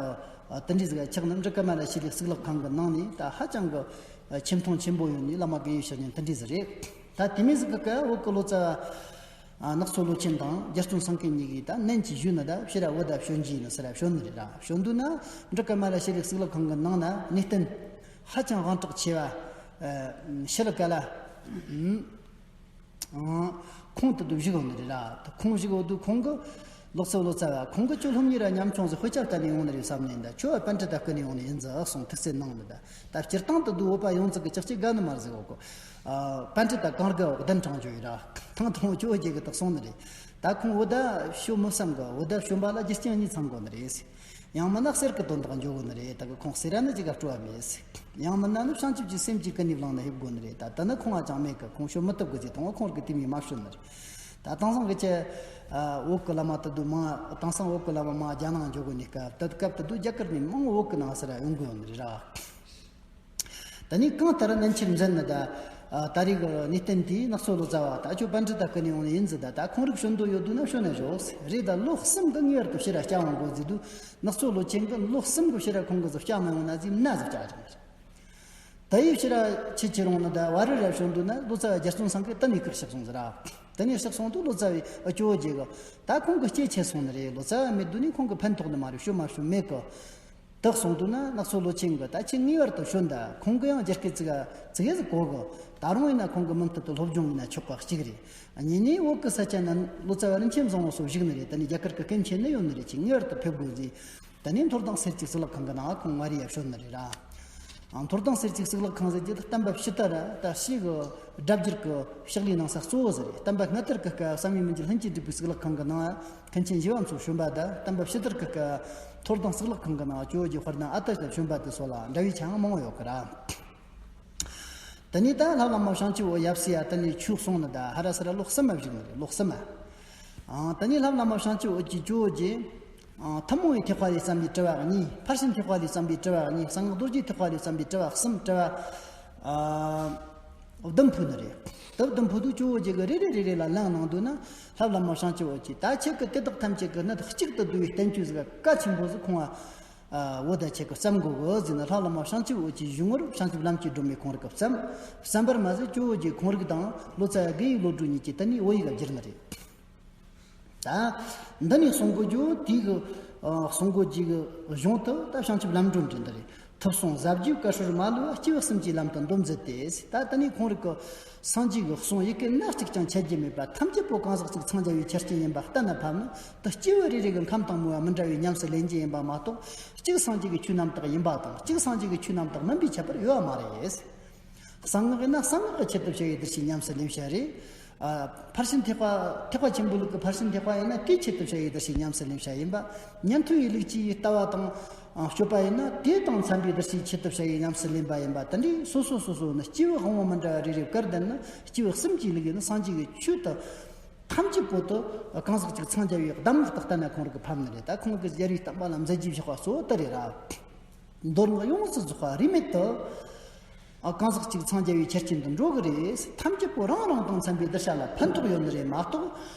བུ་དེ་འདྲའི་ཟིག་ཆགས་ནི་འབྲི་ཀ་མ་ལ་ཤཱི་ལའི་གཙུག་ལག་ཁང་གི་ནང་ནས་ད་ཧ་ཅང་གི་ཆེ་མཐོང་ཆེན་པོ་ཡོད་ནི་བླ་མ་དགེ་བའི་བཤེས་གཉེན་དེ་འདྲའི་ཟིག་རེད། ད་དེ་མོ་ཟིག་གི་སྐབས་བོད་གི་ལོ་ཙཱ་བ་ནག་ཚོ་ལོ་ཆེན་དང་རྒྱལ་བཙུན་སེང་གེ་གཉིས་ཀྱིས་ད་ནན་གྱིས་ཞུས་ནི་ད་ཕྱིར་ར་བོད་ད་བྱོན་གྱི་ཡིན་ཟེར་ར་བྱོན་ནི་རེད་ར། བྱོན་དུས་ན་འབྲི་ཀ་མ་ལ་ཤཱི་ལའི་གཙུག་ལག་ཁང་གི་ནང་ན་གནས་བརྟན་ཧ་ཅང་དབང་དྲག་ཆེ་བ་ཤཱི་ལ་ཀ་ལ། ཨང་། ཁོང་དེ་དུས་བཞུགས་ཡོང་ནི་རེད་ར། ད་ཁོང་བཞུགས་ཡོང་དུས་ཁོང་གིས་ལོ་ཙཱ་ལོ་ཙཱ་བ་ཁོང་གིས་ཁྱོད་སློབ་གཉེར་ར་ཉམ་ཆུང་ཟིག་དཔེ་ཆ་ལྟ་ནས་ཡོང་ནི་རེད་བསམ་ནས་ད་ཁྱོད་པཎྜི་ཏ་བསྐོ་ནས་ཡོང་ནི་ཡིན་ཟིག་གསུངས་ཐུགས་སེམས་ནང་ནས་ད་ད་སྤྱིར་བཏང་དེ་དུས་བོད་པ་ཡོངས་རྫོགས་ཀྱི་ཅག་ཅིག་དགའ་ནི་མ་རེད་ཟེར་གོ་གོ། པཎྜི་ཏ་གང་དགའ་བོ་གདན་དྲངས་བྱོས་ཡོད་ར། ཐང་ཐང་ཁྱོད་རྒྱལ་གི་དག་སོང་ནི་རེད། ད་ཁོང་བོད་ད་ཤོད་མི་བསམ་གི་བོད་ད་བྱོན་པ་ལ་རྒྱུ་རྐྱེན་གཉིས་ཚང་དགོས་ནི་རེད། ཡང་མིན་ན་གསེར་གྱི་དོན་དག་འཇོག་དགོས་ནི་རེད། ད་གི་ཁོང་གསེར་ར་ནི་ཅི་ག་སྤྲོ་བ་མེད། ཡང་མིན་ན་ནི་བྱང་ཆུབ་ཀྱི་སེམས་ཀྱིས་ཀུན་ནས་བསླངས་ནས་ཕེབས་དགོས་ནི་རེད། ད་དེ་ནི་ཁོང་ང་ཅང་མེད་གི་ཁོང་ཤོད་མི་ཐུབ་གི་ཟེར་ཐོང་བ་ཁོང་རིག་གི་དེ་མི་མ་ཤོད་ནི་རེད། ད་དེང་སང་གི་ཅི་བོད་གི་བླ་མ་དེ་དུས་མང་དེང་སང་བོད་གི་བླ་མ་མང་རྒྱ་ནང་འཇོག་དགོས་ནི་སྐབས་དེ་སྐབས་དེ་དུས་རྒྱ་གར་ནས་མང་བོད་གི་ནང་སར་ཡོང་དགོས་ཡོང་ནི་རེད་ར། ད་ནི་གང་ལྟར་ནན་ཆེར་མཛད་ནི་ད། ད་རེས་ཀྱི་གནས་བརྟན་དེས་ནག་ཚོ་ལོ་ཙཱ་བ་ད་ཁྱོད་པཎྜི་ཏ་བསྐོ་ནས་ཡོང་ནི་ཡིན་ཟིག་ད་ད་ཁོང་རིག་ཤོད་འདོད་ཡོད་དུས་ན་ཤོད་ན་ཞོག་རེད། ད་ལོ་གསུམ་གི་ངེས་པར་དུ་ཕྱིར་ར་བསྐྱལ་འོང་དགོས་ཟེར་དུས་ནག་ཚོ་ལོ་ཆེན་གྱིས་ལོ་གསུམ་གི་ཕྱིར་ར་ཁོང་གི་ཟིག་བསྐྱལ་མ་ཡོང་ན་ཟིག་མནའ་ཟིག་བསྐྱལ་རེད། ད་ཡིས་ཕྱིར་ར་ཁྱེད་ཁྱེད་རང་ནི་ད་བ་རི་ར་ཤོད་འདོད་ན་ལོ་ཙཱ་བ་རྒྱལ་བཙུན་སེང་གེ་གཏན་ནས་བཀག་ཤག་སོང་ཟེར་ར། གཏན་ནས་བཀག་སོང་དུས་ལོ་ཙཱ་བའི་ཨ་ཅོ་རྒྱལ་གི་ད་ཁོང་གི་སྐྱེ་ཆེ་སོང་ནི་རེད། ལོ་ཙཱ་བ་མེད་དུས་ནི་ཁོང་གི་ཕན་ཐོགས་ནི་མ་རེད། ཤོད་མ་ཤོད་མེད་གི། དག་སོང་དུས་ན་ནག་ཚོ་ལོ་ཆེན་གི་ད་ཁྱེད་ངེས་པར་དུ་ཤོད་ད། ཁོང་གི་ཡང་རྒྱ་སྐད་ཙི་ག་ཙི་གེ་ཟིག་གོ་གི། ད་རུང་ཡིན་ན་ཁོང་གི་མུ་མཐུད་དུ་སློབ་སྦྱོང་ཡིན་ན་ཆོག་གི་གཅིག་རེད། གཉིས་ནས་བོད་གི་ས་ཆ་ན་ལོ་ཙཱ་བ་རིན་ཆེན་བཟང་བོ་སོགས་བཞུགས་ནི་རེད། ད་ནི་རྒྱ་གར་གི་སྐད་མཁྱེན་ནི་ཡོད་ནི་རེད། ཁྱེད་ངེས་པར་དུ་ཕེབས་དགོས་ཟེར། ད་ནི་མཐོ་སྒང་གསེར་གྱི་གཙུག་ལག་ཁང་གི་ནང་ཁོང་མངའ་རིས་ཡ་ཤོད་ནི་རེད་ར། ཨང་། མཐོ་སྒང་གསེར་གྱི་གཙུག་ལག་ཁང་ཟེར་རྒྱུ་དེ་བསྟན་པ་ཕྱི་དར་ར་ད་ཕྱི་གི་སྒྲ་བསྒྱུར་གི་ཕྱག་ལས་གནང་ས་གཙོ་བོ་ཟིག་རེད། བསྟན་པ་སྔ་དར་གི་སྐབས་བསམ་ཡས་མི་འགྱུར་ལྷུན་གྱིས་གྲུབ་པའི་གཙུག་ལག་ཁང་གི་ནང་མཁན་ཆེན་ཞི་བ་འཚོ་བྱོན་པ་དང་། བསྟན་པ་ཕྱི་དར་གི་སྐབས་མཐོ་སྒང་གཙུག་ལག་ཁང་གི་ནང་ཇོ་བོ་རྗེ་དཔལ་ལྡན་ཨ་ཏི་ཤ་བྱོན་པ་དེ་སོགས་ལ་འདྲ་བའི་ཆ་ཡང་མང་བོ་ཡོད་གི་ར། དེ་ནས་ད་ལྷ་བླ་མ་བྱང་ཆུབ་འོད་ཡབ་སྲས་ཡ་དེ་ནས་ཆོས་གསུངས་ནི་ད་ཧ་ར་སི་ར་ལོ་གསུམ་མ་བཞུགས་ནི་རེད། ལོ་གསུམ་མ། ཨང་། དེ་ནས་ལྷ་བླ་མ་བྱང་ཆུབ་འོད་ཀྱིས་ཇོ་བོ་རྗེ། ཨང་། ཐུན་མོང་བའི་ཐེག་པ་ལས་བརྩམས་པའི་དྲི་བ་གཉིས། ཕར་ཕྱིན་ཐེག་པ་ལས་བརྩམས་པའི་དྲི་བ་གཉིས། གསང་སྔགས་རྡོ་རྗེ་ཐེག་པ་ལས་བརྩམས་པའི་དྲི་བ་གསུམ། དྲི་བ་ཨ་བདུན་ཕུལ་ནི་རེད། ད་བདུན་ཕུལ་དུས་ཇོ་བོ་རྗེ་གིས་རེ་རེ་རེ་རེ་ལ་ལན་གནང་དུས་ན། ལྷ་བླ་མ་བྱང་ཆུབ་འོད་ཀྱིས་ད་ཁྱེད་ཀྱིས་དེ་དག་ཐམས་ཅད་ཀྱི་གནད་གཅིག་ཏུ་བསྡུ་བའི་བསྟན་བཅོས་ཟིག་གལ་ཆེན་པོ་ཟིག་ཁོང་ང་། ཨ། འོ་ད་ཁྱེད་ཀྱིས་བརྩམ་དགོས་གི་ཟེར་ན། ལྷ་བླ་མ་བྱང་ཆུབ་འོད་ཀྱི་གཞུང་ངོར་བྱང་ཆུབ་ལམ་གྱི་སྒྲོན་མེ་ཁོང་རིག་གིས་བརྩམས། བརྩམས་པར་མ་ཟད་ཇོ་བོ་རྗེ་ཁོང་རིག་དང་ལོ་ཙཱ་དགེ་བའི་བློ་གྲོས་གཉིས་ཀྱིས་དེ་ནས་བོད་ཡིག་བསྒྱུར་ནི་རེད། ད་འདི་ནས་གསུང་གོ་རྒྱུ་དེ་གི་ཨ་གསུང་གོ་རྒྱུ་གི་གཞུང་དུ་ད་བྱང་ཆུབ་ལམ་སྒྲོན་འདི་འདི་རེད། ཐུབ་གསུང་ཟབ་རྒྱས་བཀའ་སྲོལ་མ་ལུས་པ། སྐྱེས་བུ་གསུམ་གྱི་ལམ་དུ་འདོམས་མཛད་དེ། ད་དེ་ནས་ཁོང་རིག་གི་སངས་རྒྱས་ཀྱི་གསུང་ཡི་གེ་སྣ་གཅིག་ཀྱང་ཆད་རྒྱུ་མེད་པ་ཐམས་ཅད་པོ་གང་ཟག་གཅིག་འཚང་རྒྱ་བའི་ཆ་རྐྱེན་ཡིན་པ་གཏན་ལ་ཕབ་ན། དེ་སྐྱེས་བུ་རེ་རེ་གི་ཁམས་དང་མོས་པ་མི་འདྲ་བའི་ཉམས་སུ་ལེན་རྒྱུ་ཡིན་པ་མ་གཏོགས། གཅིག་སངས་རྒྱས་ཀྱི་ཆོས་རྣམ་དག་ཡིན་པ་དང་གཅིག་སངས་རྒྱས་ཀྱི་ཆོས་རྣམ་དག་མིན་པའི་ཁྱད་པར་ཡོད་པ་མ་རེད། གསང་སྔགས་ཡིན་ན་གསང་སྔགས་ཀྱི་ཆེད་དུ་བྱ་བའི་བསྡུར་བྱའི་ཉམས་སུ་ལེན་བྱ་རེད། ཨ། ཕར་ཕྱིན་ཐེག་པ། ཐེག་པ་ཆེན་པོའི་ལུགས་ཀྱི་ཕར་ཕྱིན་ཐེག་པ་ཡིན་ན་དེའི་ཆེད་དུ་བྱ་བའི་བསྡུར་བྱའི་ཉམས་སུ་ལེན་བྱ་ཡིན་པ། ཉན་ཐོས་ཀྱི་ལུགས་ཀྱི་ལྟ་བ་དང་། ཨ། སྤྱོད་པ་ཡིན་ན་དེ་དང་འཚམ་པའི་བསྡུར་བྱའི་ཆེད་དུ་བྱ་བའི་ཉམས་སུ་ལེན་པ་ཡིན་པ། དེ་འདྲའི་སོ་སོ་སོ་སོ་ནི་སྐྱེས་བུ་དབང་པོ་མི་འདྲ་བ་རེ་རེ་བཀར་བསྡད་ན། སྐྱེས་བུ་གསུམ་གྱི་ལུགས་ཡིན་ན་སངས་རྒྱས་ཀྱི་ཆོས་དེ་ཐམས་ཅད་པོ་དེ་གང་ཟག་གཅིག་འཚང་རྒྱ་བའི་གདམས་ངག་ཏུ་བསྟན་ན་ཁོང་རིག་གི་ཕབ་ནི་རེད། ད་ཁོང་གིས་རྒྱལ་བའི་བསྟན་པ་ལ་མཛད་རྗེས་བཞག་པ་གཙོ་བོ་དེ་རེད་ར། མདོ་སྔགས་ཡོངས་སུ་རྫོགས་པ་རིས་མེད་དུ། ཨ། གང་ཟག་གཅིག་འཚང་རྒྱ་བའི་ཆ་རྐྱེན་དུ་འགྲོ་གི་རེད། ཐམས་ཅད་པོ་རང་རང་དང་འཚམ་པའི་བསྡུར་བྱ་ལ་ཕན་ཐོགས་ཡོད་ནི་རེད་མ་གཏོགས།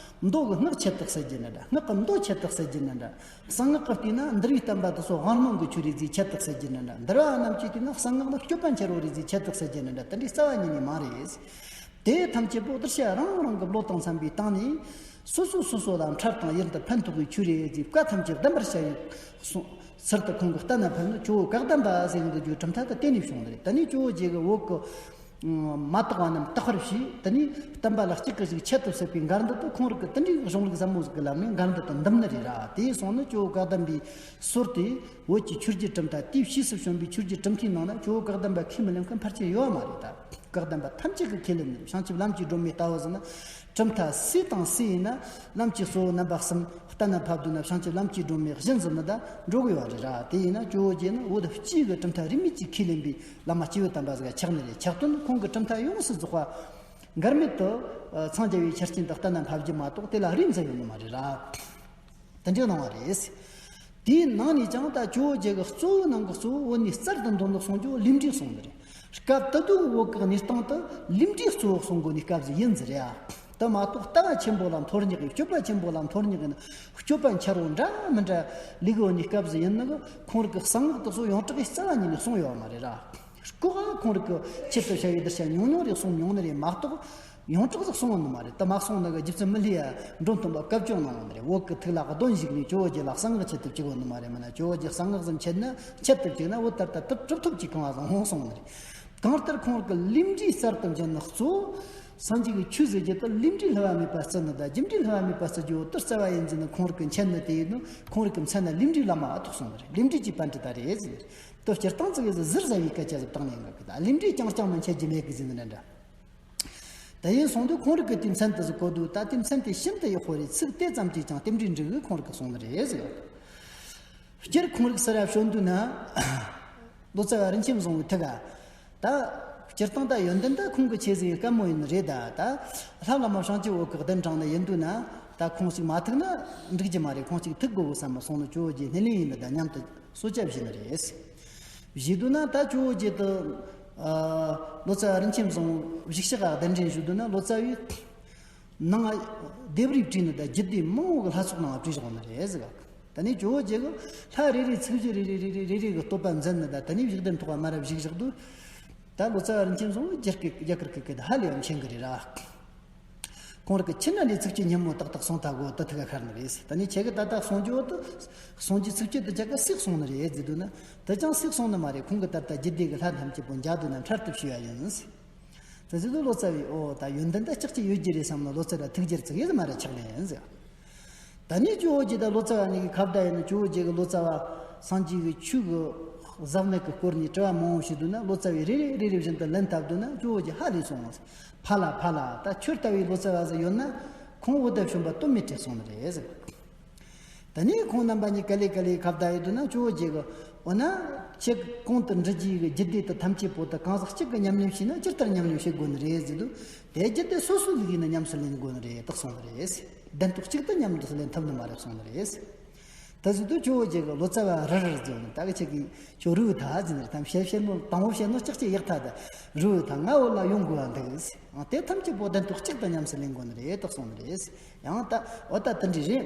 མདོ་གི་སྔགས་ཆད་དུ་ཟེར་རྒྱུ་ནི་འདྲ། སྔགས་ཀྱི་མདོ་ཆད་དུ་ཟེར་རྒྱུ་ནི་འདྲ། གསང་སྔགས་ཀྱིས་བལྟས་ན་འདུལ་བའི་བསྟན་པ་དེ་ཚོ་དབང་རྣོན་གྱི་ཆོས་རེད་ཟེར་ཆད་དུ་ཟེར་རྒྱུ་ནི་འདྲ། འདུལ་བ་རྣམས་ཀྱིས་བལྟས་ན་གསང་སྔགས་ནི་སྤྱོད་པ་འཆལ་བོ་རེད་ཟེར་ཆད་དུ་ཟེར་རྒྱུ་ནི་འདྲ། དེ་འདྲའི་རྩ་བ་ཉིད་ནས་མ་རེད། དེ་ཐམས་ཅད་པོ་བསྡུར་བྱ་རང་རང་གི་བློ་དང་འཚམ་པའི་སྟེང་ནས། སོ་སོ་སོ་སོ་ལ་འཕྲལ་དང་ཡུན་དུ་ཕན་ཐོགས་པའི་ཆོས་རེད་ཟེར་བཀའ་ཐམས་ཅད་བདེན་པར་བྱ་ཡི་གསུངས། ཚུལ་དུ་ཁོང་གིས་གཏན་ལ་ཕབ་ནི་ཇོ་བོ་བཀའ་གདམས་པ་ཟེར་གི་འདུག་རྒྱུ་གྲུབ་མཐའ་དེ་དེ་ནས་བྱུང་ནི་རེད། དེ་ནས་ཇོ་བོ་རྗེ་གིས་བོད་ཀྱི་མ་དག་པ་རྣམས་དག་པར་བྱས། དེ་ནས་བསྟན་པ་ལ་གཅིག་གིས་གཅིག་ཆེད་དུ་གསོད་པའི་འགལ་འདུ་དེ་ཁོང་རིག་གིས་དེ་འདྲའི་གཞུང་ལུགས་ཟབ་མོ་ཟིག་གི་ལམ་ནས་འགལ་འདུ་དེ་འདུམ་ནི་རེད་ར། དེ་སོང་ནི་ཇོ་བོ་བཀའ་གདམས་པའི་སྲོལ་དེ། བོད་ཀྱི་ཆོས་བརྒྱུད་གྲུབ་མཐའ། དེའི་ཕྱིས་སུ་བྱོན་པའི་ཆོས་བརྒྱུད་གྲུབ་མཐའི་ནང་ན་ཇོ་བོ་བཀའ་གདམས་པ་ཁས་མི་ལེན་མཁན་ཕལ་ཆེར་ཡོད་པ་མ་རེད་ད། བཀའ་གདམས་པ་ཐམས་ཅད་ཀྱིས་ཁས་ལེན་ནི་རེད། བྱང་ཆུབ་ལམ་གྱི་སྒྲོན་མེ་ལྟ་བུ་ཟེར་ན། གྲུབ་མཐའ་སུ་དང་སུ་ཡིན་ན་ལམ་གྱི་གཙོ་བོ་རྣམ་པ་གསུམ་གཏན་ལ་ཕབ་བསྡད་ན། བྱང་ཆུབ་ལམ་གྱི་སྒྲོན་མེ་གཞི་འཛིན་ནི་ད་འགྲོ་གི་ཡོད་རེད་ར། དེ་ཡིན་ན་ཇོ་བོ་རྗེ་ནི་བོད་སྤྱིའི་གི་གྲུབ་མཐའ་རིས་མེད་ཀྱིས་ཁས་ལེན་པའི་བླ་མ་སྐྱེས་བུ་དམ་པ་ཟིག་ཆགས་ནི་རེད། ཆགས་དོན་ཁོང་གི་གྲུབ་མཐའ་ཡོངས་སུ་རྫོགས་པ་འགལ་མེད་དུ་འཚང་རྒྱ་བའི་ཆ་རྐྱེན་དུ་གཏན་ལ་ཕབ་རྒྱུ་མ་གཏོགས་དེ་ལ་རིས་འཛིན་ཡོད་ནི་མ་རེད་ར། དེ་འདྲ་གནང་བ་རེད། དེའི་ནང་ནས་ཀྱང་ད་ཇོ་བོ་རྗེ་གི་གཙོ་བོའི་ནང་གི་གཙོ་བོ་བོད་ནས་གསར་དུ་འདོན་ནོ་གསུང་རྒྱུ་ལུས་འབྲེལ་གསུང་ནི་རེད། སྐབས་དེ་དུས་བོད་ཀྱི་གནས་སྟངས་དེ་ལུས་འབྲེལ་གཙོ་བོ་གསུང་དགོས་ནི་སྐབས་ཟིག་ཡིན་ཟིག་རེད་ཨ། དེ་མ་གཏོགས་ལྟ་བ་ཆེན་པོ་ལ་མཐོ་རྙེད་ཡིན། སྤྱོད་པ་ཆེན་པོ་ལ་མཐོ་རྙེད་ཡིན། སྤྱོད་པ་འཆལ་བོ་འདྲ་མི་འདྲ་ལུག་འོ་ནི་སྐབས་སུ་ཡིན་ནི་གི་ཁོང་རིགས་ཀྱི་གསང་སྔགས་དེ་ཚོ་ཡོངས་གྲགས་ཀྱི་རྩ་བ་ཉིད་ནས་གསུངས་ཡོད་མ་རེད་ར། ལྐོག་ག་ཁོང་རིགས་ཀྱི་ཆེད་དུ་བྱ་བའི་གདུལ་བྱ་ཉུང་ཉུང་རེ་གསུངས་མྱོང་ནི་རེད་མ་གཏོགས། ཡོངས་གྲགས་སུ་གསུངས་ཡོད་ནི་མ་རེད། དེ་མ་གསུངས་ནི་གི་རྗེ་བཙུན་མི་ལའི་ཡ་འབྲོམ་སྟོན་པ་བཀའ་བཀྱོན་གནང་ཡོད་ནི་རེད། བོད་ཀྱི་ཐུགས་ལ་གདོན་བཞུགས་ནས་ཇོ་བོ་རྗེ་ལ་གསང་སྔགས་ཆེད་དུ་བཅུག་ཡོད་ནི་མ་རེད། མིན་ན་ཇོ་བོ་རྗེ་གསང་སྔགས་སམ་ཆེད་ན་ཆེད་དུ་བཅུག་ན་བོད་ལྟར་ད་དུ་གྲུབ་ཐོབ་ཀྱི་གང་བ་བཟང་ཧོང་སོང་ནི་རེད། གང་ལྟར་ཁོང་གི་ལས་འབྲས་གསར་དུ་འབྱིན་ནི་གཙོ་བོ། སངས་རྒྱས་ཀྱི་ཆོས་ཟེར་རྒྱུ་དེ་ལས་འབྲས་བསླུ་བ་མེད་པ་བརྩི་ནི་དང་རྒྱུ་འབྲས་བསླུ་བ་མེད་པ་བརྩི་རྒྱུ་དེ་རྩ་བ་ཡིན་ཟེར་ནི་ཁོང་རིགས་ཀྱི་མཁྱེན་ནི་དེ་ཡིན་ནོ། ཁོང་རིགས་ཀྱི་མཚན་ན་ལས་འབྲས་བླ་མ་ཨ་ཐོག་སོང་ནི་རེད། ལས་འབྲས་ཀྱི་པཎྜི་ཏ་རེད་ཟེར་ནི་རེད། དེ་སྤྱིར་བཏང་ཙི་གེ་ཟི་ཟུར་ཟ་བའི་སྐད་ཆ་ཟིག་བཏང་ནས་འགའ་གི་ད་ལས་འབྲས་རྐྱང་རྐྱང་མ་འཆད་རྒྱུ་མེད་གི་ཟེར་ནི་འདྲ་འདྲ། དེ་ཡིན་སོང་དུས་ཁོང་རིགས་ཀྱི་དེའི་མཚན་དེ་ཟིག་གོ་དུས་ད་དེའི་མཚན་དེ་ཤིན་ཏུ་ཡག་པོ་རེད། ཚིག་དེ་ཙམ་གྱིས་ཀྱང་རྟེན་འབྲེལ་འགྲིག་གི་ཁོང་རིགས་ཀྱི་གསུང་ནི་རེད་ཟེར་ཡོད། སྤྱིར་ཁོང་རིགས་སུ་ར་བྱོན་དུས་ན། ལོ་ཙཱ་བ་རིན་ཆེན་བཟང་བོའི་ཐུགས་ཀ་ད། སྤྱིར་བཏང་ད་ཡོན་ཏན་ད་ཁོང་གི་ཆེ་ཟིག་དཀའ་མོ་ཡིན་ནི་རེད། ད་ད་ལྷ་བླ་མ་བྱང་ཆུབ་འོད་ཀྱི་གདན་དྲངས་ནས་ཡིན་དུས་ན། ད་ཁོང་ཞིག་མ་ཐུག་ན་འགྲིག་གི་མ་རེད། ཁོང་ཞིག་ཐུག་དགོས་བསམ་མ་སོང་ནི་ཇོ་བོ་རྗེ་སྣེ་ལེན་ཡིན་ནི་ད་མཉམ་དུ་གསོལ་ཇ་བཞེས་ནི་རེད། བཞེས་དུས་ན་ད་ཇོ་བོ་རྗེ་དུ། ལོ་ཙཱ་བ་རིན་ཆེན་བཟང་བོ་བཞུགས་ཤག་གདན་འདྲེན་ཞུ་དུས་ན་ལོ་ཙཱ་བས། ནང་ལྡེབས་རིས་བྲིས་ནི་དང་རྒྱུད་སྡེ་མང་བོ་གི་ལྷ་ཚོགས་ནང་བྲིས་བཞག་ནི་རེད་ཟེར་ག། ད་ནི་ཇོ་བོ་རྗེ་གི་ལྷ་རེ་རེ་ཚིག་བཞི་རེ་རེ་རེ་རེ་རེ་རེ་གི་བསྟོད་པ་མཛད་ནི་དང་ད་ནི་བཞུགས་གདན་ཐོག་མ་རབས་བཞུགས་བཞག་དུས། ད་ལོ་ཙཱ་བ་རིན་ཆེན་བཟང་བོ་རྒྱ་སྐད་རྒྱ་གར་སྐད་ཀྱི་ཧ་ལས་ཡང་མཁྱེན་གི་རེད་ར། ཁོང་རང་གི་ཁྱིམ་ན་ནས་ཚིགས་བཅད་སྙན་མོ་ཏག་ཏག་གསུང་ཐལ་གོ་དུ་ཐུགས་ཁ་ཤར་ནི་རེད། ད་ནི་ཁྱེད་ཀྱི་ད་ལྟ་གསུང་རྒྱུ་དུ་གསུང་རྒྱུ་ཚིགས་བཅད་དུ་ཅག་གི་སིག་གསུང་ནི་རེད་ཟེར་དུས་ན་དུ་ཅང་སིག་གསུང་ནི་མ་རེད། ཁོང་གི་ད་ལྟ་རྒྱུད་སྡེ་གི་ལྷ་ཐམས་ཅད་པོ་མཇལ་དུས་ན་འཕྲལ་དུ་ཞུ་ཡ་ཡིན་ཟེར། དེ་ཚོ་ལོ་ཙཱ་བས་ཨོ་ད་ཡོན་ཏན་ད་ལྕགས་ཀྱི་ཡོད་རྒྱུ་རེད་བསམ་ན་ལོ་ཙཱ་ད་ཐུགས་རྗེར་ཚིག་ཡེ་མ་རེ་ཆགས་ལེ་ཡིན་ཟེར། ད་ནི་ཇོ་བོ་རྗེ་ད་ལོ་ཙཱ་བ་གཉིས་ཀྱི་ཁ་བརྡ་ཡིན་ན་ཇོ་བོ་རྗེ་གི་ལོ་ཙཱ་བ་སངས་རྒྱས་ཀྱི་ཆོས་ཀྱི་ཟབ་གནད་ཀྱི་སྐོར་ནས་དྲི་བ་མང་བོ་ཞུས་དུས་ན་ལོ་ཙཱ་བས་རེ་རེ་རེ་རེ་བཞིན་དུ་ལན་བཏབ་དུས་ན་ཇོ་བོ་རྗེ་ཧ་ལས་སོང་། ཕ་ལ་ཕ་ལ་ད་ཁྱོད་ལྟ་བུའི་ལོ་ཙཱ་བ་ཟིག་ཡོད་ན་ཁོང་འོ་ད་བྱོན་པ་སྟོད་སྨད་བྲལ་སོང་ནི་རེད་ཟེར། ད་ནི་ཁོང་རྣམ་པ་གཉིས་ཀ་ལེ་ཀ་ལེ་ཁ་བརྡ་ཡོད་དུས་ན་ཇོ་བོ་རྗེ་གི་འོ་ན་ཁྱེད་གོང་དུ་འདྲི་རྒྱུ་གི་རྒྱུད་སྡེ་དེ་ཐམས་ཅད་པོ་དུ་གང་ཟག་གཅིག་གི་ཉམས་ལེན་བྱས་ན་ཇི་ལྟར་ཉམས་ལེན་བྱེད་དགོས་ནི་རེད་ཟེར་དུས། དེ་རྒྱུད་སྡེ་སོ་སོའི་ལུགས་ཡིན་ན་ཉམས་སུ་ལེན་དགོས་ནི་རེད་དག་གསུངས་ནི་རེད། གདན་ཐོག་གཅིག་ཏུ་ཉམས་སུ་ལེན་ཐུབ་ནི་མ་རེད་གསུངས་ནི་རེད། ད་གཟོད་དུ་ཇོ་བོ་རྗེ་གི་ལོ་ཙཱ་བ་རི་རི་ཟེར་ནས་ད་གི་ཆེ་གི་ཁྱོད་རི་བོའི་ཐ་ཟེར་ནས་དམ་བཤད་བཤད་ནོ་དང་བོ་བཤད་ནོ་ལྕགས་ཀྱི་ཡག་ཐ་ད་རི་བོའི་ཐ་ང་འོ་ལ་ཡོང་དགོས་པ་འདུག་ཟེར། དེ་ཐམས་ཅད་པོ་གདན་ཐོག་གཅིག་ཏུ་ཉམས་སུ་ལེན་དགོས་ནི་རེད་དག་གསུངས་ནི་རེད། ཡང་ད་འོ་ད་དེ་འདྲ་རེད།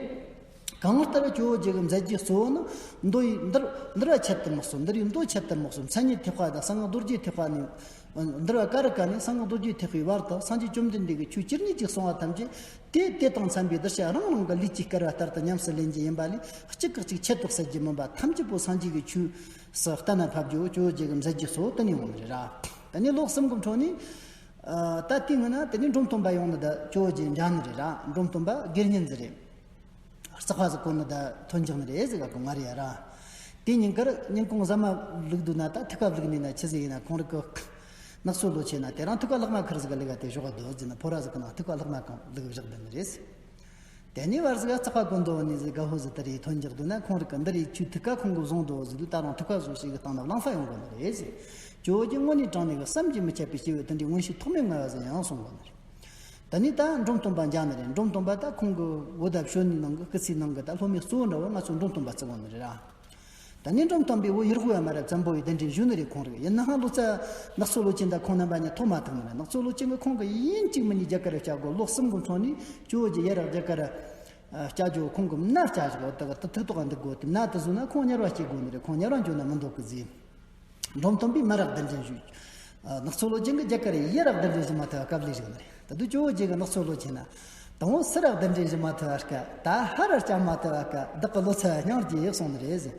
གང་ལྟར་ཇོ་བོ་རྗེ་གི་མཛད་རྗེས་གཙོ་བོ་ནི་མདོ་ཡི་འདུལ་འདུལ་བ་ཆེད་དུ་དམིགས་སོ། འདུལ་བའི་མདོ་ཆེད་དུ་དམིགས་སོ། མཚན་ཉིད་ཐེག་པ་དང་གསང་སྔགས་རྡོ་རྗེ་ཐེག་པ་ནས། འདུལ་བ་ཀ་རུ་ཀ་ནས་གསང་སྔགས་རྡོ་རྗེ་ཐེག་པའི་བར་དུ་སངས་རྒྱས་བཅོམ་ལྡན་འདས་ཀྱིས་ཆོས་ཇི་སྙེད་ཅིག་གསུངས་པ་ཐམས་ཅད་དེ་དེ་དང་འཚམ་པའི་གདུལ་བྱ་རང་རང་གི་ལུས་ཀྱི་སྐལ་བ་ལྟར་དུ་ཉམས་སུ་ལེན་རྒྱུ་ཡིན་པ་ལས་གཅིག་གིས་གཅིག་ཆད་དུ་བསད་རྒྱུ་མིན་པ་ཐམས་ཅད་པོ་སངས་རྒྱས་ཀྱི་ཆོས་སུ་གཏན་ལ་ཕབ་རྒྱུ་ཇོ་བོ་རྗེ་གི་མཛད་རྗེས་གཙོ་བོ་དེ་ནས་འོང་ནི་རེད་ར། ད་ནི་ལོ་གསུམ་གྱི་འཕྲོ་ནས། ད་དེའི་སྔོན་ན་དེ་ནས་འབྲོམ་སྟོན་པ་ཡོང་ནི་ད་ཇོ་བོ་རྗེ་མཇལ་ནི་རེད་ར། འབྲོམ་སྟོན་པ་དགེ་བསྙེན་ཟིག་རེད། རྩག་པ་ཟིག་གོན་ནི་ད་ཐོན་འཇག་ནི་རེད་ཟེར་ག་གོ་ང་རེ་ཡ་ར། དེ་ཉིན་ཀར་སྙིང་ཁོང་ཟ་མ་བླུགས་འདུག་ན་ད་ཐུག་པ་བླུགས་ནི་ན་ཆི་ཟིག་ཡིན་ན་ཁོང་རིག་གི་ནགས་ཚལ་ལོ་ཆེ་ན་དེ་རང་ཐུག་པ་ལྷག་མ་ཁུར་ཟིག་ག་ལུག་ག་དེ་ཞོག་ག་དོ་ཟེར་ན་ཕོ་ར་ཟིག་གི་ནང་ཐུག་པ་ལྷག་མ་གང་བླུགས་བཞག་འདུག་ནི་རེད། དེ་ནས་བར་ཟིག་ག་རྩག་པ་གོན་འདུག་ནི་ཟིག་ག་ཧོ་ཟིག་ད་རེ་ཐོན་འཇག་འདུག་ན་ཁོང་རིག་གི་འདི་རེ་ཆུ་ཐུག་པ་ཁོང་གི་བཟུང་འདུག་ཟེར་དུས་ད་རང་ཐུག་པ་བཟོ་ཞིག་གི་སྟེང་ན་བླང་ས་ཡོང་གོ་ནི་རེད་ཟེར། ཇོ་བོ་རྗེ་དངོས་གནས་དྲང་གནས་གི་བསམ་གྱིས་མི་ཁྱབ་པའི་སྐྱེ་བོའི་དེ་འདྲའི་མངོན་ཤེས་ཐོགས་མེད་མངའ་བ་ཟིག་ཡང་གསུངས་གོ་ནི་རེད། ད་ནི་ད་འབྲོམ་སྟོན་པ་མཇལ་ནི་རེད། འབྲོམ་སྟོན་པ་ད་ཁོང་གི་འོ་ད་བྱོན་ནི་ནང་གི་སྐུ་ཚེའི་ནང་གི་ད་སློབ་མའི་གཙོ་བོ་འདྲ་བོ་ང་ཚོ་འབྲོམ་སྟོན་པ་བརྩི་གོ་ནི་རེད་ར། ད་ནི་འབྲོམ་སྟོན་པས་འོ་ཡུལ་སྒོ་ཡ་མ་རབས་བཙན་པོ་ཡི་གདན་འདྲེན་ཞུ་ནི་རེད། ཁོང་རིག་ཡིན་ནའང་ལོ་ཙཱ་ནགས་ཚལ་ལོ་ཆེན་ད་ཁོང་རྣམ་པ་གཉིས་ཐོག་མ་ཐུག་ནི་རེད། ནགས་ཚལ་ལོ་ཆེན་གི་ཁོང་གི་ཡིན་གཅིག་མིན་གཉིས་རྒྱ་གར་བསྐྱལ་དགོས། ལོ་གསུམ་གི་འཚོ་ནས་ཇོ་བོ་རྗེ་ཡ་རབས་རྒྱ་གར་བསྐྱལ་རྒྱུ་ཁོང་གི་མནའ་བསྐྱལ་བཞག་ད་ག་ད་ཐུགས་ཐོག་འདུག་དགོས་དེ་མནའ་དེ་བཟོས་ན་ཁོང་དམྱལ་བ་སྐྱེ་དགོས་ནི་རེད། ཁོང་དམྱལ་བ་འགྱོ་ན་མི་འདོད་གི་ཟེར། འབྲོམ་སྟོན་པས་མ་རབས་གདན་འདྲེན་ཞུས། ནགས་ཚལ་ལོ་ཆེན་གྱིས་རྒྱ་གར་ཡི་ཡ་རབས་གདན་འདྲེན་ཞུ་མ་ཐུབ་པ་སྐབས་ལས་རིག་ནི་རེད། ད་དུང་ཇོ་བོ་རྗེ་གིས་ནགས་ཚལ་ལོ་ཆེན་ན། དང་པོ་སུ་རབས་གདན་འདྲེན་ཞུ་མ་ཐུབ་པ་སྐབས་ད་ཧ་ར་བསྐྱལ་མ་ཐུབ་པ་སྐབས་བདག་གི་ལོ་ཙཱ་བ་སྙིང་རྗེ་གསུངས་ནི་རེད་ཟེར།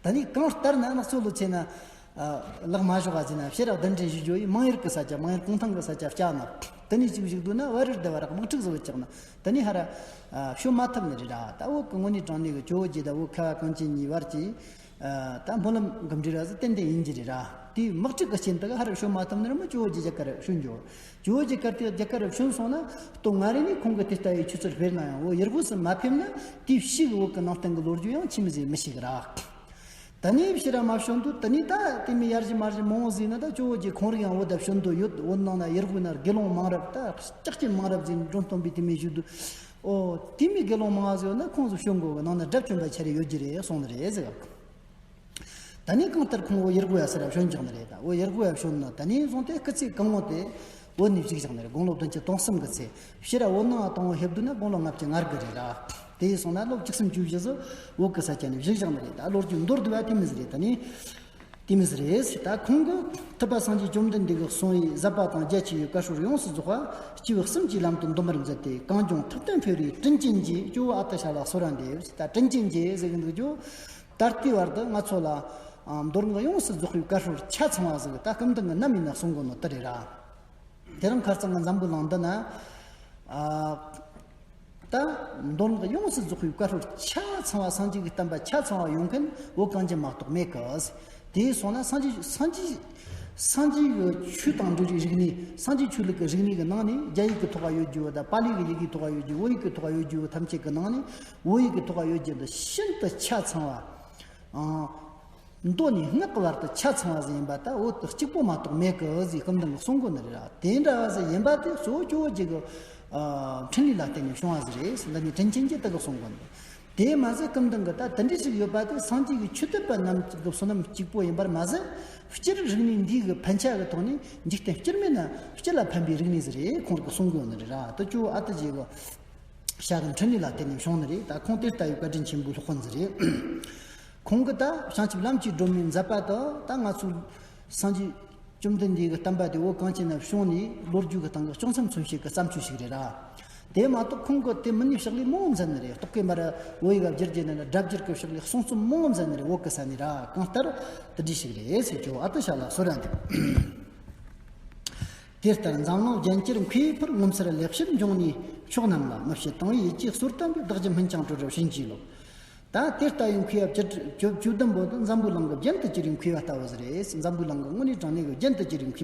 ད་ནི་གང་ལྟར་ན་ནགས་ཚལ་ལོ་ཆེན་ན། ལག་མ་ཞོག་པ་ཟེར་ན་ཕྱི་རབས་གདན་འདྲེན་ཞུ་རྒྱུ་ཡི་མང་ཡུལ་གི་ས་ཆ་མང་ཡུལ་གུང་ཐང་གི་ས་ཆ་བསྐྱལ་ན། དེ་ནས་ཅིག་བཞུགས་འདུག་ན་བ་རིར་བདེ་བ་རག་དམག་འཁྲུག་བཟོ་བཅག་ན་དེ་ནས་ཧ་ར། བྱོན་མ་ཐུབ་ནི་རེད་ར། ད་བོད་གི་དངོས་གནས་དྲང་གནས་གི་ཇོ་བོ་རྗེ་ད་བོད་ཁ་བ་གངས་ཅན་གཉིས་བར་གྱི། ད་སྨོན་ལམ་གི་འབྲེལ་བ་ཟིག་ཏན་ཏན་ཡིན་གྱི་རེད་ར། དེའི་དམག་འཁྲུག་གི་རྐྱེན་དེ་ག་ཧ་ར་བྱོན་མ་ཐུབ་ནི་རེད་མོ། ཇོ་བོ་རྗེ་རྒྱ་གར་བྱོན་འགྱོ། ཇོ་བོ་རྗེ་གར་དེ་རྒྱ་གར་བྱོན་སོང་ན་ལྟོ་ང་རེ་ནས་ཁོང་གི་དེ་ལྟ་བུའི་ཆུ་ཚོད་སྤེལ་ན་ཡང་བོད་ཡུལ་སྒོ་སུ་མ་ཕེབས་ན་དེའི་ཕྱིས་གི་བོད་གི་ནང་བསྟན་གི་ལོ་རྒྱུས་ཡང་ཆི་མི་ཟིག་མི་ཤེས་གི་ར། ད་ནི་ཕྱི་ར་མ་བྱོན་དུས་ད་ནི་ད་དེ་མི་ཡར་ཞུ་མར་ཞུ་མང་བོ་ཟིག་ན་ད་ཇོ་བོ་རྗེ་ཁོང་རིག་ཡང་བོད་ད་བྱོན་དུ་ཡོད། བོད་ནང་ན་ཡུལ་སྒོ་ན་དགེ་སློང་མང་རབས་ད་ལྕགས་ཀྱི་མང་རབས་ཟིག་འབྲོམ་སྟོན་པས་དེ་མི་ཞུ་དུས། ཨོ། དེ་མི་དགེ་སློང་མང་ཟིག་ཡོད་ན་ཁོང་ཚོ་བྱོན་དགོས་གི་ནང་ན་དགྲ་བཅོམ་པ་ཆ་རེ་ཡོད་ཀྱི་རེད་གསུངས་ནི་རེད་ཟེར་ག། ད་ནི་གང་ལྟར་ཁོང་བོད་ཡུལ་སྒོ་ཡ་སུ་ར་བྱོན་འཇག་ནི་རེད། ད་བོད་ཡུལ་སྒོ་ཡ་བྱོན་ན་ད་ནི་བཟུང་སྟེ་སྐུ་ཚེ་གང་བོ་དེ། བོད་ནས་བཞུགས་བཞག་ནི་རེད། དགུང་ལོ་བདུན་ཅུ་དོན་གསུམ་གི་ཚེ། སྤྱིར་བོད་ནང་དང་བོ་ཕེབས་དུས་ན་དགུང་ལོ་ལྔ་བཅུ་ང་དགུ་རེད་ར། དེ་ཡིན་སོང་ན་ལོ་བཅུ་གསུམ་བཅུ་བཞི་ཟིག་བོད་གི་ས་ཆ་ནས་བཞུགས་བཞག་ནི་རེད། ད་ལོ་རྒྱུས་མདོར་བསྡུས་པ་དེ་མོ་ཟིག་རེད། ད་ནི་དེ་མོ་ཟིག་རེད། ད་ཁོང་གིས་ཐུབ་པ་སངས་རྒྱས་བཅོམ་ལྡན་འདས་ཀྱིས་གསུངས་པའི་ཟབ་པ་དང་རྒྱ་ཆེ་བའི་བཀའ་སྲོལ་ཡོངས་སུ་རྫོགས་པ་སྐྱེས་བུ་གསུམ་གྱི་ལམ་དུ་འདོམས་པར་མཛད་དེ། གངས་ལྗོངས་ཐུབ་བསྟན་འཕེལ་བའི་དྲིན་ཅན་གྱི་ཇོ་བོ་ཨ་ཏི་ཤ་ལ་གསོལ་རས་འདེབས། ད་དྲིན་ཅན་གྱི་ཟེར་གི་འདུག་ཇོ། ད་ལྟའི་བར་དུ་ང་ཚོ་ལ་ཨ་མདོ་སྔགས་ཡོངས་སུ་རྫོགས་པའི་བཀའ་སྲོལ་ཆ་ཚང་བ་ཟིག་ད་སྐུ་མདུན་གྱིས་ནམ་ཡིན་ན་གསུང་གོ་ནོ་དེ་རེད་ར། དེ་རིང་ཁ་རྩང་གི་འཛམ་བུ་གླིང་འདི་ན་ཨ་ད་མདོ་སྔགས་ཡོངས་སུ་རྫོགས་པའི་བཀའ་སྲོལ་ཆ་ཚང་བ། སངས་རྒྱས་ཀྱི་བསྟན་པ་ཆ་ཚང་བ་ཡོང་མཁན་བོད་གངས་ཅན་མ་གཏོགས་མེད་གི། དེ་སོང་ན་སངས་རྒྱས་སངས་རྒྱས་སངས་རྒྱས་ཀྱི་ཆོས་དང་འབྲེལ་བའི་རིག་གནས། སངས་རྒྱས་ཆོས་ལུགས་ཀྱི་རིག་གནས་ཀྱི་ནང་ནས་རྒྱ་ཡིག་གི་ཐོག་ཡོད་རྒྱུ་བོ་དང་། པཱ་ལི་གི་ཡི་གེའི་ཐོག་ཡོད་རྒྱུ། བོད་ཡིག་གི་ཐོག་ཡོད་རྒྱུ་བོ་ཐམས་ཅད་ཀྱི་ནང་ནས་བོད་ཡིག་གི་ཐོག་ཡོད་རྒྱུ་འདི་ཤིན་ཏུ་ཆ་ཚང་བ། ཨང་། མདོ་ནས་སྔགས་ཀྱི་བར་དུ་ཆ་ཚང་བ་ཟིག་ཡིན་པ་ད་བོད་དུ་གཅིག་པོ་མ་གཏོགས་མེད་གི་ཟེར་སྐུ་མདུན་གྱིས་གསུང་གོ་ནི་རེད་ར། དེ་འདྲ་བ་ཟིག་ཡིན་པ་དེ་གཙོ་བོ་གཙོ་བོ་གཅིག་གི་ཨ་འཕྲིན་ལས་ལ་བརྟེན་ནས་བྱུང་བ་ཟིག་རེད་ཟེར། འདི་ནི་དྲིན་ཅན་གྱི་དེ་གི་གསུང་གོ་ནི་རེད། དེ་མ་ཟད་སྐུ་མདུན་གྱིས་ད་དེ་འདྲ་ཞིག་ཡོད་པ་དེ་སངས་རྒྱས་ཀྱི་ཆོས་དད་པ་རྣམས་ཀྱི་བསོད་ནམས་གཅིག་པོ་ཡིན་པར་མ་ཟད། སྤྱིར་རིག་གནས་འདི་གི་ཕན་ཆད་ཀྱི་ཐོག་ནས་འཇིག་རྟེན་སྤྱིར་མེད་ན་སྤྱི་ལ་ཕན་པའི་རིག་གནས་ཟིག་རེད། ཁོང་གིས་གསུང་གོ་ནི་རེད་ར། དེ་གཙོ་བོ་ཨ་ཏི་ཇོ་བོ་ཤ་གི་འཕྲིན་ལས་ལ་བརྟེན་ནས་བྱུང་ནི་རེད། ད་ཁོང་དེ་ལྟ་བུའི་བཀའ་དྲིན་ཆེན་པོའི་སློབ་དཔོན་ཟིག་རེད། ཁོང་གིས་ད་བྱང་ཆུབ་ལམ་གྱི་སྒྲོན་མེ་མཛད་པ་དང་། ད་ང་ཚོའི་སངས་རྒྱས་བཅོམ་ལྡན་འདས་ཀྱི་བསྟན་པ་དེ་བོད་གངས་ཅན་ན་བྱུང་ནས་ལོ་རྒྱུས་ཀྱི་སྟེང་གི་ལྕོགས་མཚམས་མཚོན་བྱེད་ཀྱི་བརྩམས་ཆོས་ཤིག་རེད་ར། དེ་མ་གཏོགས་ཁོང་གིས་དེ་མིན་ནི་ཕྱག་ལས་མང་བོ་མཛད་ནི་རེད། རྟོག་གེ་མར་བོད་ཡིག་བསྒྱུར་རྒྱུ་ན་ར། སྒྲ་བསྒྱུར་གྱི་ཕྱག་ལས་གསུང་རྩོམ་མང་བོ་མཛད་ནི་རེད། བོད་གི་ས་ནས་ར། གང་ལྟར་དེ་འདྲ་ཞིག་རེད་ཟེར། ཇོ་བོ་ཨ་ཏི་ཤ་ལ་གསོལ་རས་འདེབས། དེ་ལྟར་འཛམ་གླིང་རྒྱན་གྱེར་མཁས་པར་ངོ་མཚར་ལེགས་བཤད་འབྱུང་གནས་མཆོག་རྣམས་ལ། མི་ཕྱེད་དང་བའི་ཡིད་ཀྱིས་གསོལ་བཏབ་པའི། བདག་རྒྱུད་སྨིན་ཅིང་གྲོལ་རབས་བྱིན་གྱིས་རློབས། ད་དེ་ལྟ་བུའི་མཁས་པ་བཅུ་བཅུ་བདུན་པོ་དེ་འཛམ་བུའི་གླིང་གི་རྒྱན་དུ་གྱུར་བའི་མཁས་པ་ལྟ་བུ་ཟིག་རེད། འཛམ་བུའི་གླིང་གི་དངོས་གནས་དྲང་གནས་ཀྱི་རྒྱན་དུ་གྱུར་བའི་མཁས་